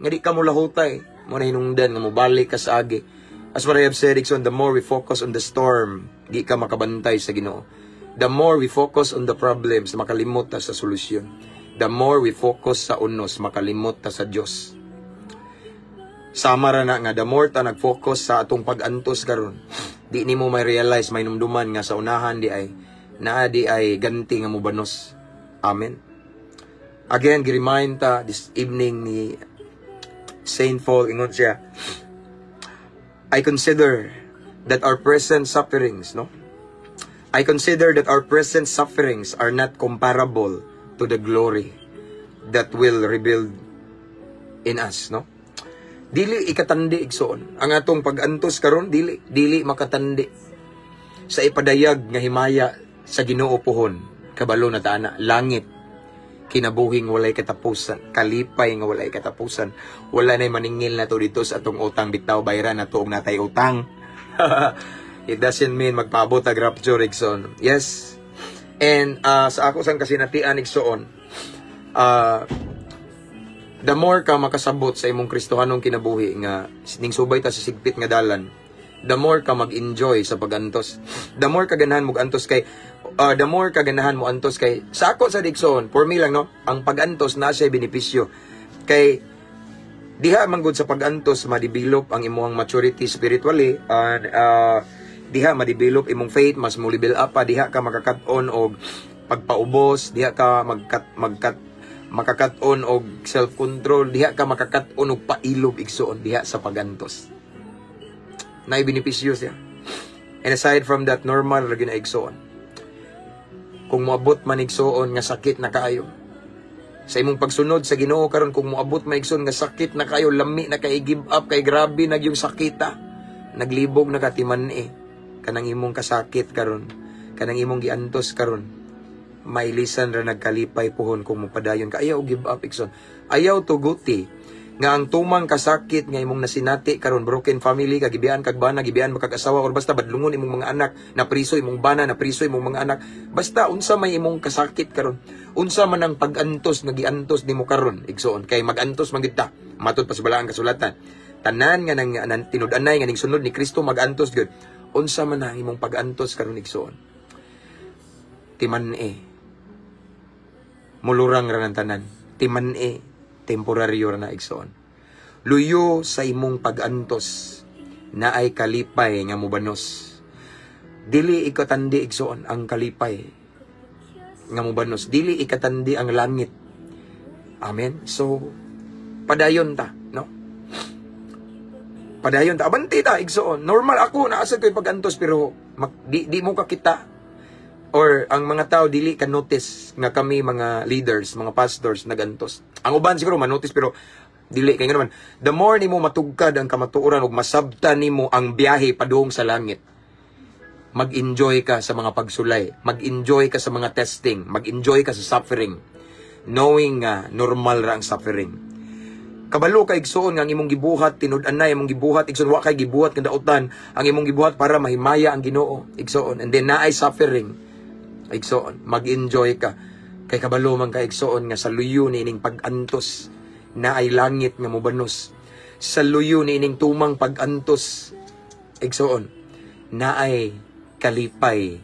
nga di ka mo lahutay, mao na hinungdan nga mobalik ka sa agi. As what I have said, igsoon, the more we focus on the storm, di ka makabantay sa Ginoo. The more we focus on the problems, makalimot ta sa solusyon. The more we focus sa unos, makalimot ta sa Dios. Sama ra na nga the more ta nag-focus sa atong pag-antos karon, di nimo may realize, may numduman nga sa unahan di ay naa di ay ganti nga mobanos. Amen. Again, gi-remind ta this evening ni Saint Paul. Ingon siya, "I consider that our present sufferings," no? "I consider that our present sufferings are not comparable to the glory that will revealed in us," no? Dili ikatandi, igsoon. Ang atong pag-antos karon dili dili makatandi sa ipadayag nga himaya sa Ginoo puhon. Kabalo na ta ana, langit, kinabuhing walay katapusan, kalipay nga walay katapusan. Wala na'y maningil na to dito sa atong utang bitaw, bayran na to og natay utang. It doesn't mean magpaabot ag rapture, igsoon. Yes. And sa ako sang kasinatian, igsoon, the more ka makasabot sa imong Kristohanong kinabuhi nga ning subay ta sa sigpit nga dalan, the more ka mag-enjoy sa pagantos. The more ka ganahan mo antos kay the more ka ganahan mo antos kay sa ako sa igsoon, for me lang, no, ang pagantos na siya benepisyo. Kay diha man gud sa pagantos ma-develop ang imong maturity spiritually and diha ma-develop imong faith, mas mo level up pa, diha ka makakat-on og pagpaubos, diha ka magkat magkat makakat-on og self-control, diha ka makakat-on og pailob, igsoon, diha sa pagantos. Naay benepisyo siya. And aside from that, normal ra gyud na, igsoon. Kung moabot man, igsoon, nga sakit na kaayo sa imong pagsunod sa Ginoo karon, kung moabot man, igsoon, nga sakit na kayo, lami na kay give up kay grabe na yung sakita, naglibog na ka, timan-i kanang imong kasakit karon, kanang imong giantos karon, mailisan ra nagkalipay puhon kung mopadayon ka. Ayaw give up, igsoon. Ayaw tuguti nga ang tumang kasakit nga imong nasinati karon, broken family ka, gibiyaan kag bana, gibiyaan mo kag asawa, or basta badlungon imong mga anak, napriso imong bana, napriso imong mga anak, basta unsa may imong kasakit karon, unsa man ang pag-antos nga giantos nimo karon, igsoon, kay mag-antos man gid ta matud pa sa balaang kasulatan, tanan nga nang tinud-anay nga ning sunod ni Kristo mag-antos gud. Unsa man ang imong pag-antos karon, igsoon, timan-i, mulurang ra ng tanan. Timan-i, temporaryo ra na, igsoon. Luyo sa imong pag-antos naay kalipay nga mubanos. Dili ikatandi, igsoon, ang kalipay nga mubanos. Dili ikatandi ang langit. Amen. So padayon ta, no? Padayon ta, abante ta, igsoon. Normal ako, naa sad ko'y pag-antos, pero di mo kakita or ang mga tao dili ka notice nga kami mga leaders, mga pastors nagantos. Ang uban siguro manotice, pero dili kay naman the more nimo matugkad ang kamatuoran ug masabtan nimo ang biyahe padung sa langit, mag-enjoy ka sa mga pagsulay, mag-enjoy ka sa mga testing, mag-enjoy ka sa suffering, knowing nga normal ra ang suffering. Kabalo ka, igsoon, nga ang imong gibuhat tinud-anay. Imong gibuhat, igsoon, wa kay gibuhat nga dautan. Ang imong gibuhat para mahimaya ang Ginoo, igsoon. And then naay suffering, igsoon, mag-enjoy ka kay kabalo man ka, igsoon, nga sa luyo ni ining pag-antos naay langit nga mobanos. Sa luyo ni ining tumang pag-antos, igsoon, naay kalipay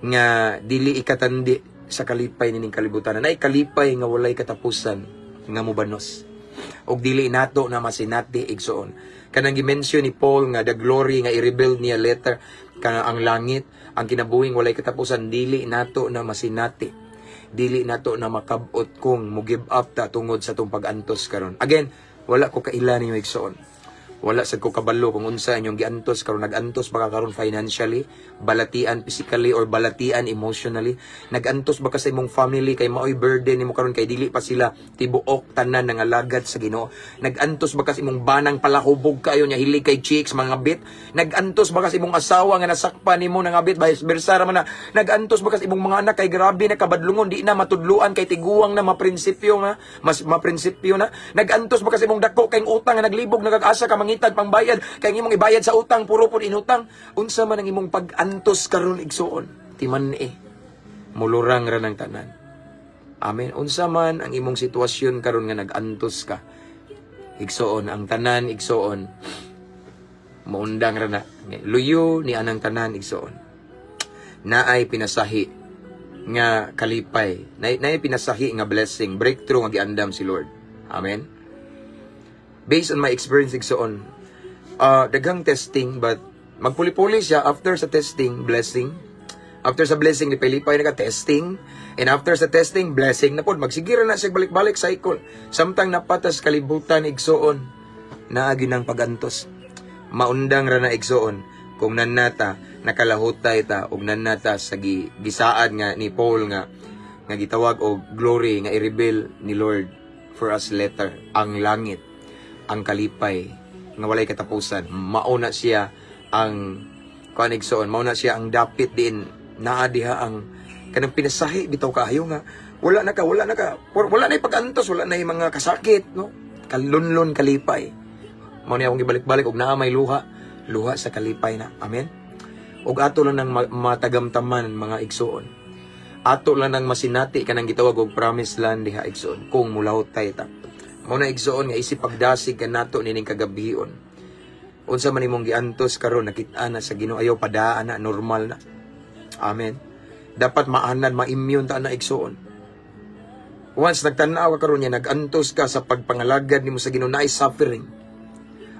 nga dili ikatandi sa kalipay nining kalibutan. Naay kalipay nga walay katapusan nga mobanos og dili nato na masinati, igsoon. Kanang gi-mention ni Paul nga the glory nga i-reveal niya later kana, ang langit, ang kinabuhing walay katapusan, dili nato na masinati, dili nato na makabot kung mo give up ta tungod sa atong pag-antos karon. Again, wala ko kaila ninyo, igsoon. Wala sad ko kabalo kung unsa inyong giantos karon. Nag-antos ba ka karon financially, balatian physically, or balatian emotionally? Nag-antos ba ka sa imong family kay maoy burden nimo karon kay dili pa sila tibuok tanan nga alagad sa Ginoo? Nag-antos ba ka sa imong banang palahubog kayo nya hilig kay chicks mga bit? Nag-antos ba ka sa imong asawa nga nasakpan nimo nga bit, vice versa ra man na? Nag-antos ba ka sa imong mga anak kay grabe na kabadlungon, di na matudluan kay tiguang na, maprinsipyo nga, mas maprinsipyo na? Nag-antos ba ka sa imong dako kay utang nga naglibog, nagag-asa ka mangitag pangbayad kay ang imong ibayad sa utang puro pud inutang? Unsa man ang imong pag-antos karon, igsuon, timan eh mulurang ra ng tanan. Amen. Unsa man ang imong sitwasyon karon nga nag-antos ka, igsuon, ang tanan, igsuon, muundang ra na. Luyo ni anang tanan, igsuon, naay pinasahi nga kalipay, naay pinasahi nga blessing, breakthrough nga giandam si Lord. Amen. Based on my experience, igsuon, daghang testing, but magpuli-puli siya. After sa testing, blessing. After sa blessing, lipay-lipay na ka, testing. And after sa testing, blessing na pod. Magsigira na siya balik-balik cycle. Samtang napatas kalibutan, igsuon, naagi ng pagantos. Maundang ra na, igsuon, kung nanata nakalahutay ta ug nanata sa gisaad nga ni Paul nga nga gitawag og glory nga i-reveal ni Lord for us later, ang langit, ang kalipay nga walay katapusan. Mauna siya ang kuan, igsoon, mauna siya ang dapit din naa diha, ang kanang pinasahi bitaw kaayo nga wala na ka wala na pag-antos, wala na yung mga kasakit, no, kalunlon, kalipay. Mao ni akong gibalik-balik og naa may luha, luha sa kalipay na. Amen. Ug ato lang nang matagamtaman, mga igsuon, ato lang nang masinati kanang gitawag og promised land diha, igsuon, kung mulahutay ta. Mao na, igsuon, nga isip pagdasig kanato nining kagabion, unsa man imong giantos karon, nakit-an na sa Ginoo, ayaw padaan na, normal na. Amen. Dapat maanan, ma-immune ta na, igsuon. Once nagtan-aw ka karon niya, nag-antos ka sa pagpangalagad nimo sa Ginoo, naay suffering.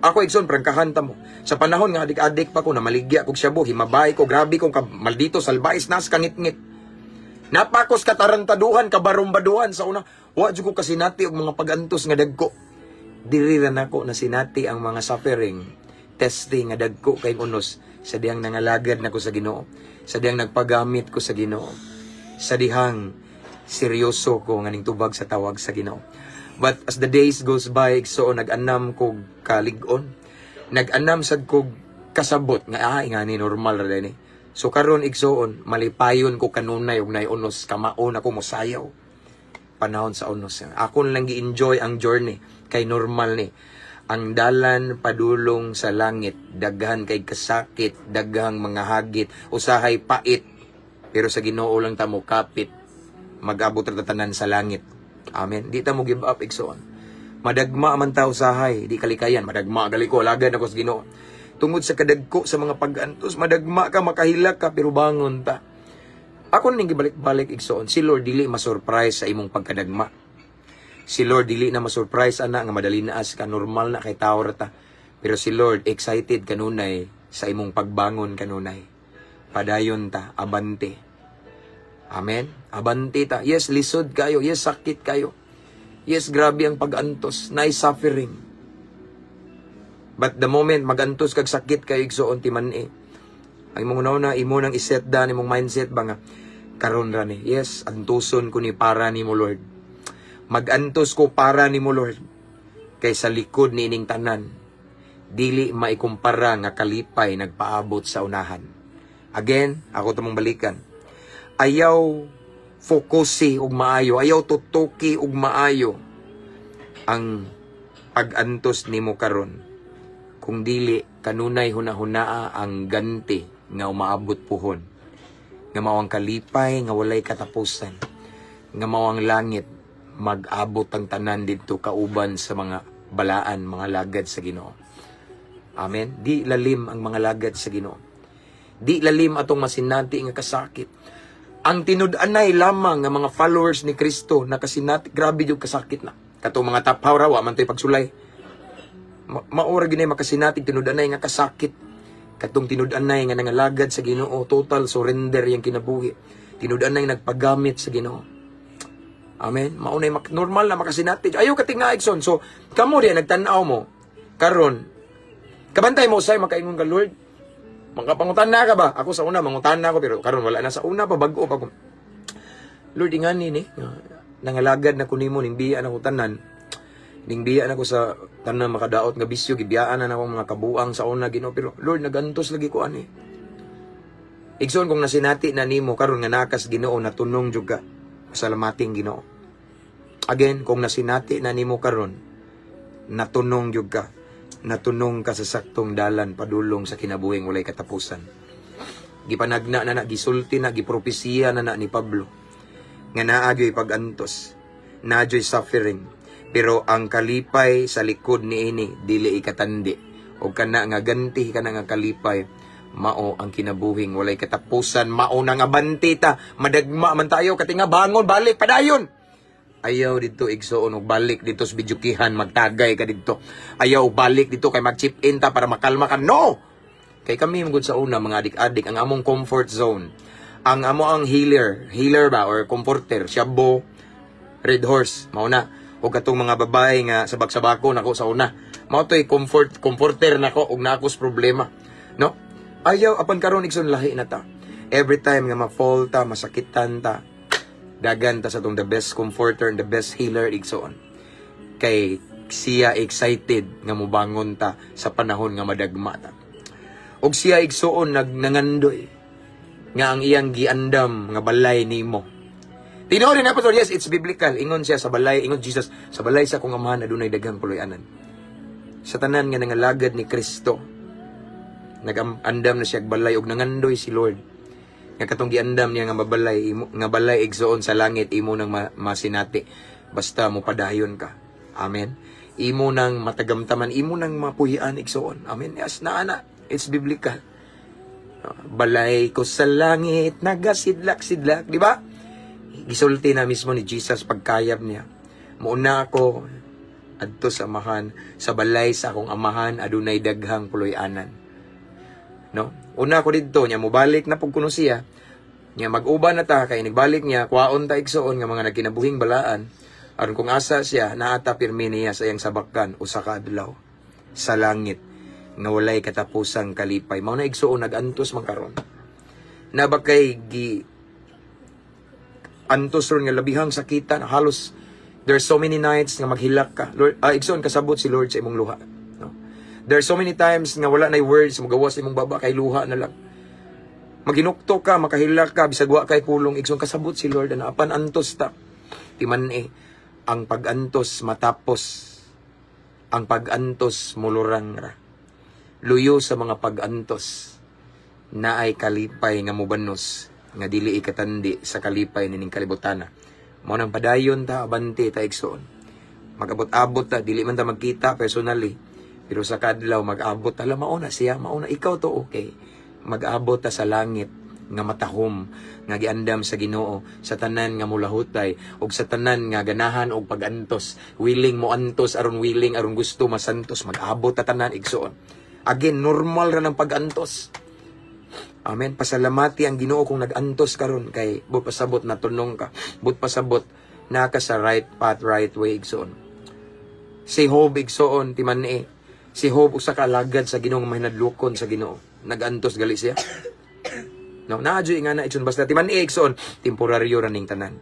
Ako, igsoon, prangkahan ta mo. Sa panahon nga adik-adik pa ko, na maligya kog shabu, himabay ko, grabe kong ka, maldito, salbais, nas, kangit-ngit. Napakos katarantaduhan, kabarumbaduhan sa una. Wa jud ko kasinati og mga pag-antos nga dagko. Diri ra nako na sinati ang mga suffering, testing nga dagko kay unos sa dihang nangalagad nako sa Ginoo, sa dihang nagpagamit ko sa Ginoo, sa dihang seryoso ko nga ning tubag sa tawag sa Ginoo. But as the days goes by, igsoon, nag-anam kog kalig-on. Nag-anam sad kog kasabot nga ah, ingani normal ra ni. So karon, igsoon, malipayon ko kanunay og nay unos, kamaon ako mosayaw. Panahon sa unos. Ako lang gi-enjoy ang journey kay normal ni. Ang dalan padulong sa langit, daghan kay kasakit, daghang mga hagit, usahay pait, pero sa Ginoo lang ta mo kapit, mag-abot ra tanan sa langit. Amen. Di ta mo give up, igsoon. Madagma man ta usahay, di kalikayan, madagma gali ko, alagad ako sa Ginoo. Tungod sa kadagko sa mga pag-antos, madagma ka, makahilak ka, pero bangon ta. Ako ning gibalik-balik, igsoon, si Lord dili ma-surprise sa imong pagkadagma. Si Lord dili na ma-surprise ana nga madali naas ka, normal na kay tao ra ta. Pero si Lord excited kanunay sa imong pagbangon kanunay. Padayon ta, abante. Amen. Abante ta. Yes, lisod kayo. Yes, sakit kayo. Yes, grabe ang pag-antos. Nice suffering. But the moment magantos kag sakit kay, igsoon, timan-i. Ang imong una, imo nang iset down imong mindset ba nga karon ra ni. Yes, antuson ko ni para nimo, Lord. Magantos ko para nimo, Lord. Kay sa likod ni ining tanan, dili maikumpara nga kalipay nagpaabot sa unahan. Again, ako tumong balikan. Ayaw fokusi og maayo, ayaw tutuki og maayo ang pag-antos nimo karon. Kung dili kanunay hunahunaa ang ganti nga umaabot puhon. Nga mao ang kalipay nga walay katapusan. Nga mao ang langit, mag-abot ang tanan didto kauban sa mga balaan, mga lagad sa Ginoo. Amen. Di lalim ang mga lagad sa Ginoo. Di lalim atong masinati nga kasakit. Ang tinud-anay lamang nga mga followers ni Kristo nakasinati, grabe yung kasakit na. Katong mga taphaw ra, wa man to'y pagsulay. Maura ginay makasinati tinud-anay nga kasakit. Katong tinud-anay nga nangalagad sa Ginoo, total surrender yang kinabuhi. Tinud-anay nagpagamit sa Ginoo. Amen. Maunay normal na makasinati. Ayaw katinga, igsoon. So, kamo diya nagtan-aw mo karon. Kabantay mo say makaingon ka, "Lord, makapangutan na ka ba?" Ako sa una, mangutan na ako, pero karon wala na. Sa una pa, bag-o pa ko. "Lord, ingani ni, nangalagad na ko nimo, ning biya na ko tanan. Ning biya na ko sa tanan makadaot nga bisyo, gibiyaan na nako mga kabuang sa una, Ginoo. Pero Lord, nagantos lagi ko ani." Igsoon, kung nasinati na nimo karon nga nakas Ginoo, natunong jud ka. Pasalamating Ginoo. Again, kung nasinati na nimo karon, natunong jud ka. Natunong ka sa saktong dalan padulong sa kinabuhing walay katapusan. Gipanagna na na, gisulti na, gipropesiya na na ni Pablo nga naa gyoy pag-antos, naa gyoy suffering. Pero ang kalipay sa likod ni ini dili ikatandi. O kana nga ganti, kana nga kalipay, mao ang kinabuhing walay katapusan, mao na nga abante ta, madagma man tayo, katinga, bangon, balik, padayon. Ayaw dito, igsoon, og balik dito sa videokehan, magtagay ka dito. Ayaw balik dito kay mag-chip in ta para makalma ka. No! Kay kami magud sa una, mga adik-adik, ang among comfort zone. Ang amo ang healer, healer ba or comforter, shabu, Red Horse, mao na. O katong mga babae nga sabak-sabako nako sa una. Mao to'y comforter nako og nakos problema. No? Ayaw apan karon, igsoon, lahi na ta. Every time nga ma-fall ta, masakitan ta, dagan ta sa tong the best comforter and the best healer, igsoon. Kay siya excited nga mobangon ta sa panahon nga madagma ta. Og siya, igsoon, nagnangandoy nga ang iyang giandam nga balay nimo. Tinuod na, Pastor, yes, it's biblical. Ingon siya sa balay, ingon Jesus, "Sa balay sa akong amahan adunay daghang puloy-anan." Sa tanan nga nangalagad ni Kristo, nag-andam na siya og balay og nangandoy si Lord nga katong giandam niya nga mabalay imo, nga balay, igsoon, sa langit, imo nang masinati basta mo padayon ka. Amen. Imo nang matagamtaman, imo nang mapuy-an, igsoon. Amen. Yes, naa na, it's biblical. Balay ko sa langit nagasidlak-sidlak, di ba? Gisulti na mismo ni Jesus pagkayab niya, "Muuna ako adto sa Amahan. Sa balay sa akong Amahan adunay daghang puloy-anan." No? Una ko didto niya, mobalik na pug kuno siya. Nya mag-uban na ta kay nagbalik niya, kwaon ta, igsoon, nga mga nagkinabuhing balaan. Aron kung asa siya, naata pirmi niya sa iyang sabakan usa ka adlaw sa langit nga walay katapusang kalipay. Mao na, igsoon, nag-antos man karon. Na ba kay gi antos ron nga labihang sakitan, halos there's so many nights nga maghilak ka. Lord, igsoon, kasabot si Lord sa imong luha. No? There's so many times nga wala nay words magawas imong baba kay luha na lang. Maginukto ka, makahilak ka, bisag wa kay pulong, igsoon, kasabot si Lord ana apan antos ta. Timan-i, ang pag-antos matapos, ang pag-antos mulurang ra. Luyo sa mga pag-antos, naay kalipay nga mubanos, nga dili ikatandi sa kalipay nining kalibutana. Mao nang padayon ta, abante ta, igsoon. Magabot-abot ta, dili man ta magkita personally, pero sa kadlaw mag-abot ta, mao na siya, mao na ikaw to, okay. Mag-abot ta sa langit nga matahom nga giandam sa Ginoo sa tanan nga mulahutay ug sa tanan nga ganahan og pagantos, willing mo antos aron willing aron gusto masantos. Mag-abot ta tanan, igsoon. Again, normal ra ng pag-antos. Amen. Pasalamati ang Ginoo kung nag-antos karon kay but pasabot natunong ka, but pasabot naa ka sa right path, right way, igsoon. Si Job, igsoon, timan-i. Si Job, usa ka alagad sa Ginoo nga mahinadlokon sa Ginoo. Nagantos gali siya. No, naa juy nga na, igsoon, basta timan-i, igsoon, temporaryo ra ning tanan.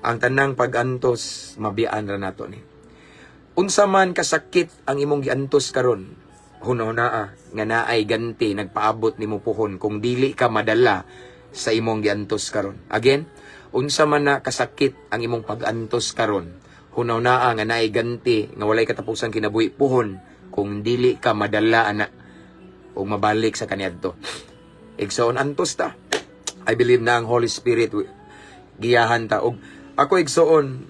Ang tanang pag-antos, mabiyaan ra nato ni. Unsa man kasakit ang imong giantos karon, hunahunaa nga naay ganti nagpaabot nimo puhon kung dili ka madala sa imong giantos karon. Again, unsa man na kasakit ang imong pag-antos karon, hunahunaa nga naay ganti nga walay katapusan kinabuhi puhon kung dili ka madala ana o mabalik sa kaniadto. Igsoon, antos ta. I believe na ang Holy Spirit giyahan ta. Og ako, igsoon,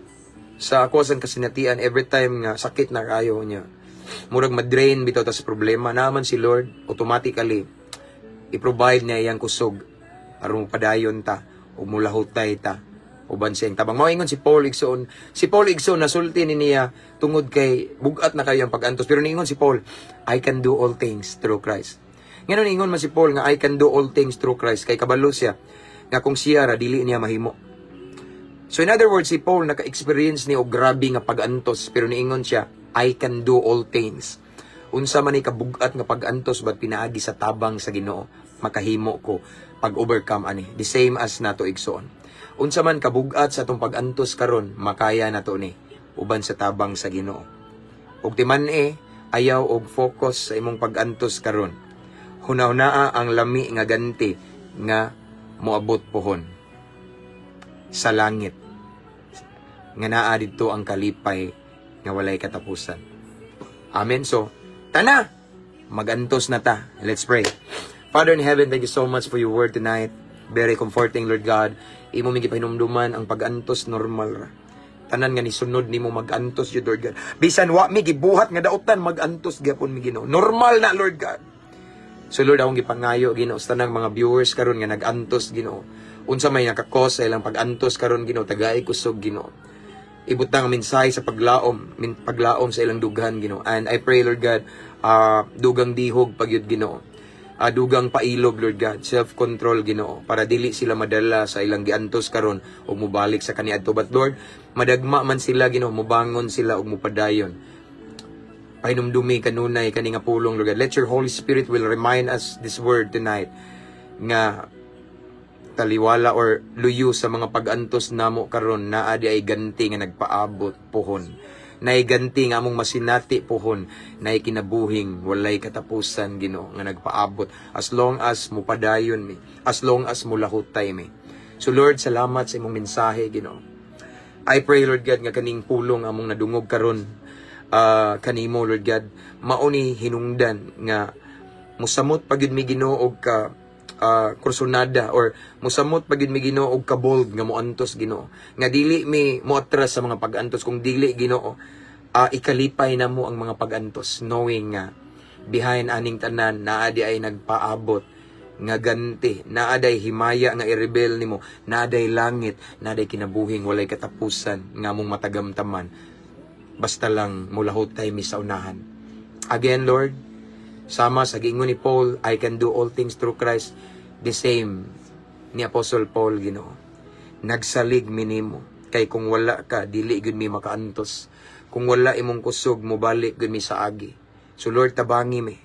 sa ako sa kasinatian, every time nga sakit na kayo niya, murag ma-drain bitaw ta sa problema, naman si Lord, automatically i-provide niya iyang kusog aron padayon ta ug mulahutay ta uban siyang tabang. Mao ingon si Paul, igsoon. Si Paul, igsoon, nasulti ni niya tungod kay bugat na kayo ang pag-antos, pero niingon si Paul, "I can do all things through Christ." Ngano niingon man si Paul nga "I can do all things through Christ"? Kay kabalo siya nga kung siya ra, dili niya mahimo. So in other words, si Paul naka-experience ni og grabe nga pag-antos, pero niingon siya, "I can do all things." Unsa man ni kabugat nga pag-antos, but pinaagi sa tabang sa Ginoo, makahimo ko pag-overcome ani. The same as nato, igsoon. Unsa man kabugat sa atong pag-antos karon, makaya nato ni uban sa tabang sa Ginoo. Ug timan-i, ayaw og focus sa imong pag-antos karon. Hunahunaa ang lami nga ganti nga moabot pohon sa langit nga naa didto ang kalipay nga walay katapusan. Amen. So, tana, magantos na ta. Let's pray. Father in heaven, thank you so much for your word tonight. Very comforting, Lord God. Imo mi gipahinumduman ang pag-antos normal ra. Tanan nga nisunod nimo mag-antos yun, Lord God. Bisan wa mi gibuhat nga dautan, mag-antos gyapon mi, Ginoo. Normal na, Lord God. So Lord, akong gipangayo, Ginoo, sa tanang mga viewers karon nga nag-antos, Ginoo. Unsa may naka-cause sa ilang pag-antos karon, Ginoo, tagai kusog, Ginoo. Ibutang ang mensahe sa paglaom, paglaom sa ilang dughan, Ginoo. And I pray, Lord God, dugang dihog pagyud, Ginoo. Dugang pailob, Lord God, self-control, Ginoo, para dili sila madala sa ilang giantos karon ug mobalik sa kaniadto. But Lord, madagma man sila, Ginoo, mobangon sila ug mopadayon. Pahinumdumi kanunay kani nga pulong, Lord God. Let your Holy Spirit will remind us this word tonight nga taliwala or luyo sa mga pag-antos namo karon, naa di ay ganti nga nagpaabot puhon. Naay ganti nga among masinati puhon, naay kinabuhing walay katapusan, Ginoo, nga nagpaabot as long as mupadayon mi, as long as mulahutay mi. So Lord, salamat sa imong mensahe, Ginoo. I pray, Lord God, nga kaning pulong among nadungog karon kanimo, Lord God, mao ni hinungdan nga musamot pagid mi, Ginoo, og ka kursunada or musamot pagid mi, Ginoo, og ka bold nga moantos, Ginoo, nga dili mi moatras sa mga pag-antos kung dili, Ginoo, ikalipay na mo ang mga pag-antos, knowing nga behind aning tanan naa di ay nagpaabot nga ganti, naa day himaya nga i-reveal nimo, naa day langit, naa day kinabuhing walay katapusan nga among matagamtaman basta lang mulahutay mi sa unahan. Again, Lord, sama sa giingon ni Paul, "I can do all things through Christ." The same ni Apostle Paul, Ginoo. Nagsalig mi nimo kay kung wala ka, dili gyud mi makaantos. Kung wala imong kusog, mobalik gyud mi sa agi. So Lord, tabangi mi.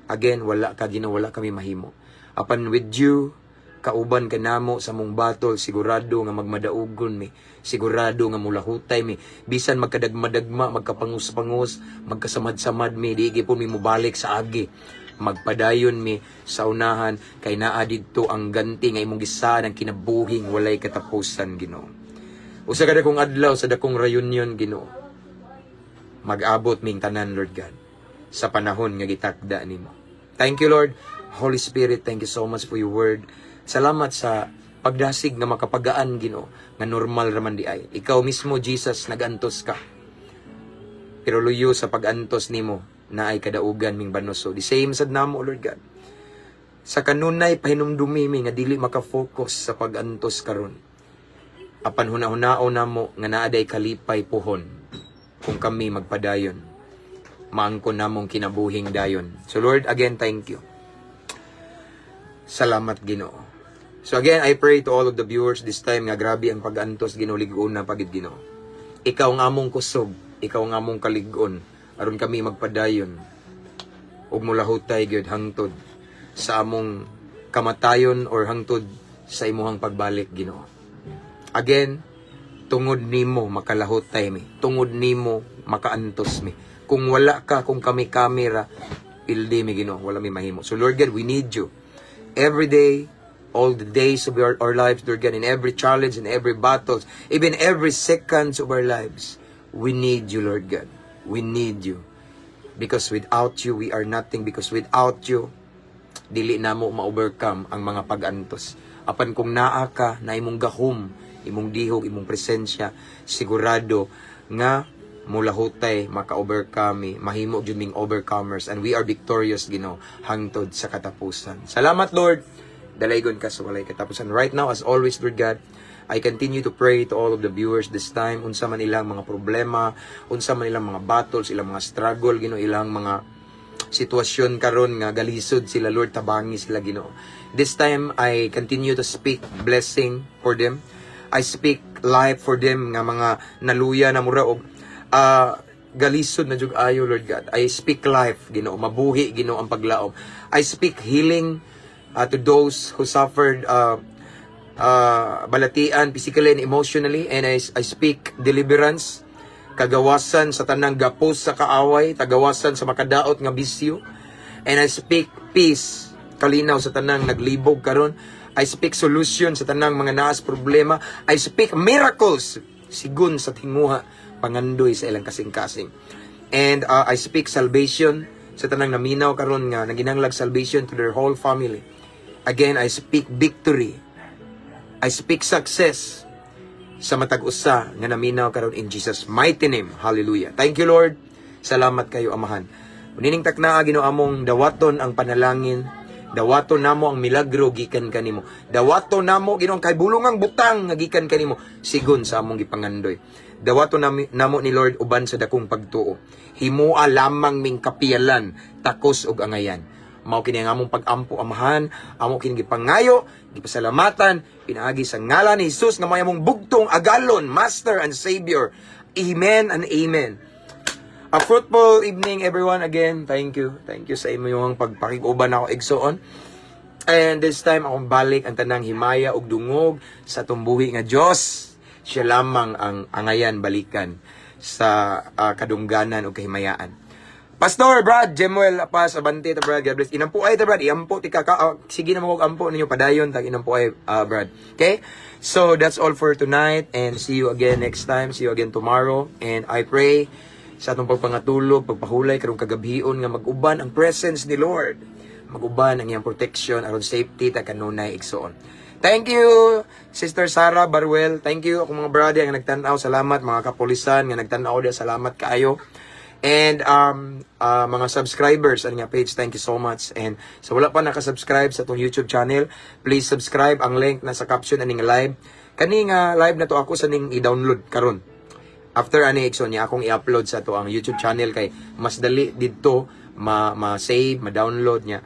Again, wala ka, Ginoo, wala kami mahimo. Apan with you, kauban ka namo sa mong battle, sigurado nga magmadaugon mi, sigurado nga mulahutay mi. Bisan magkadagma-dagma, magkapangus-pangus, magkasamad-samad mi, di gyapon mi mobalik sa agi. Magpadayon mi sa unahan kay naa didto ang ganti nga imong gisaad, ang kinabuhing walay katapusan, Ginoo. Usa ka dakong adlaw sa dakong reunion, Ginoo. Mag-abot ming tanan, Lord God, sa panahon nga gitakda nimo. Thank you, Lord. Holy Spirit, thank you so much for your word. Salamat sa pagdasig nga makapagaan, Ginoo, nga normal raman di ay. Ikaw mismo, Jesus, nagantos ka. Pero luyo sa pag-antos nimo, naay kadaugan ming banuso. The same sad namo, Lord God. Sa kanunay pahinumdumi mi nga dili maka-focus sa pag-antos karon. Apan huna-hunao namo nga naa day kalipay puhon kung kami magpadayon. Maangkon namong kinabuhing dayon. So Lord, again, thank you. Salamat, Ginoo. So again, I pray to all of the viewers this time nga grabe ang pag-antos, Ginoo, lig-on na pagid, Ginoo. Ikaw ang among kusog, ikaw ang among kalig-on aron kami magpadayon. Ug mulahutay gyud hangtod sa among kamatayon or hangtod sa imuhang pagbalik, Ginoo. Again, tungod nimo makalahutay mi. Tungod nimo makaantos mi. Kung wala ka, kung kami kamera, pildi mi, Ginoo, wala mi mahimo. So Lord God, we need you. Every day, all the days of our lives, Lord God, in every challenge, in every battles, even every seconds of our lives, we need you, Lord God. We need you. Because without you, we are nothing. Because without you, dili namo ma-overcome ang mga pag-antos. Apan kung naa ka na imong gahom, imong dihog, imong presensya, sigurado nga mulahutay, maka-overcome mi, mahimo jud ming overcomers and we are victorious, Ginoo, hangtod sa katapusan. Salamat, Lord. Dalaygon ka sa walay katapusan. Right now, as always, Lord God, I continue to pray to all of the viewers this time, unsa man ilang mga problema, unsa man ilang mga battles, ilang mga struggle, Ginoo, ilang mga sitwasyon karon nga galisod sila, Lord, tabangi sila, Ginoo. This time I continue to speak blessing for them. I speak life for them nga mga naluya na mura og galisod na jug ayo, Lord God. I speak life, Ginoo, mabuhi, Ginoo, ang paglaom. I speak healing to those who suffered balatian physically and emotionally, and I speak deliverance, kagawasan sa tanang gapos sa kaaway, tagawasan sa makadaot nga bisyo, and I speak peace, kalinaw sa tanang naglibog karon. I speak solution sa tanang mga naas problema. I speak miracles sigun sa tinguha pangandoy sa ilang kasing-kasing, and I speak salvation sa tanang naminaw karon nga naginanglag salvation to their whole family. Again, I speak victory. I speak success sa matag usa nga naminaw karon in Jesus' mighty name. Hallelujah. Thank you, Lord. Salamat kayo, Amahan. Nining taknaa, Ginoo, among dawaton ang panalangin. Dawaton namo ang milagro gikan kanimo. Dawaton namo, Ginoo, kay bulungang butang nga gikan kanimo sigon sa among gipangandoy. Dawaton namo ni Lord uban sa dakong pagtuo. Himoa lamang ming kapiyalan, takos og angayan. Mao kini ang among pag-ampo, Amahan, amo kini gipangayo, gipasalamatan, pinaagi sa ngalan ni Jesus nga may among bugtong agalon, Master and Savior. Amen and amen. A fruitful evening, everyone, again. Thank you. Thank you sa inyong pagpakig-uban ako, igsoon. And this time akong balik ang tanang himaya ug dungog sa tumbuhi nga Dios. Siya lamang ang angayan balikan sa kadungganan ug kahimayaan. Pastor Brad Jemuel Apas, abante ta, Brad. God bless. Inampuay ta, Brad, iampo tika ka. Sige na mo og ampo ninyo padayon tag inampuay, Brad. Okay? So that's all for tonight and see you again next time. See you again tomorrow, and I pray sa atong pagpangatulog, pagpahulay karong kagabhion nga mag-uban ang presence ni Lord. Mag-uban ang iyang protection aron safety ta kanunay, igsoon. Thank you, Sister Sarah Baruel. Thank you akong mga brother nga nagtan-aw. Salamat mga kapulisan nga nagtan-aw diya. Salamat kaayo. And mga subscribers ani nga page, thank you so much. And sa wala pa naka-subscribe sa atong YouTube channel, please subscribe. Ang link nasa caption ani nga live. Kani nga live na to ako sa ning i-download karon. After ani, igsoon niya akong i-upload sa ato ang YouTube channel kay mas dali didto ma ma-save, ma-download niya.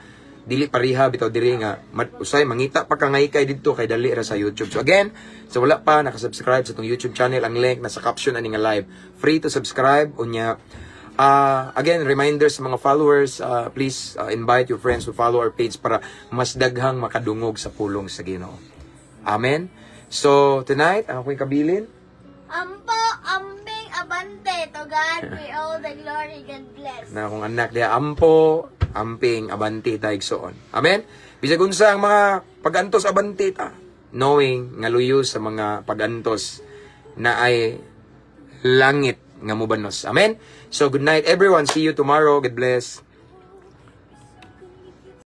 Dili pareha bitaw diri nga usay mangita pa ka ngay kay didto kay dali ra sa YouTube. So again, sa wala pa naka-subscribe sa atong YouTube channel, ang link nasa caption ani nga live. Free to subscribe unya. Again, reminder sa mga followers, please invite your friends to follow our page para mas daghang makadungog sa pulong sa Ginoo. Amen. So, tonight, ang ako'y kabilin.
Ampo, ambing, abante. To God be all the glory. God bless.
Na akong anak diha, ampo, amping, abanti ta, igsoon. Amen? Bisag unsa ang mga pag-antos, abanti ta. Knowing nga luyo sa mga pag-antos na ay langit nga mubanos. Amen? So good night, everyone. See you tomorrow. God bless.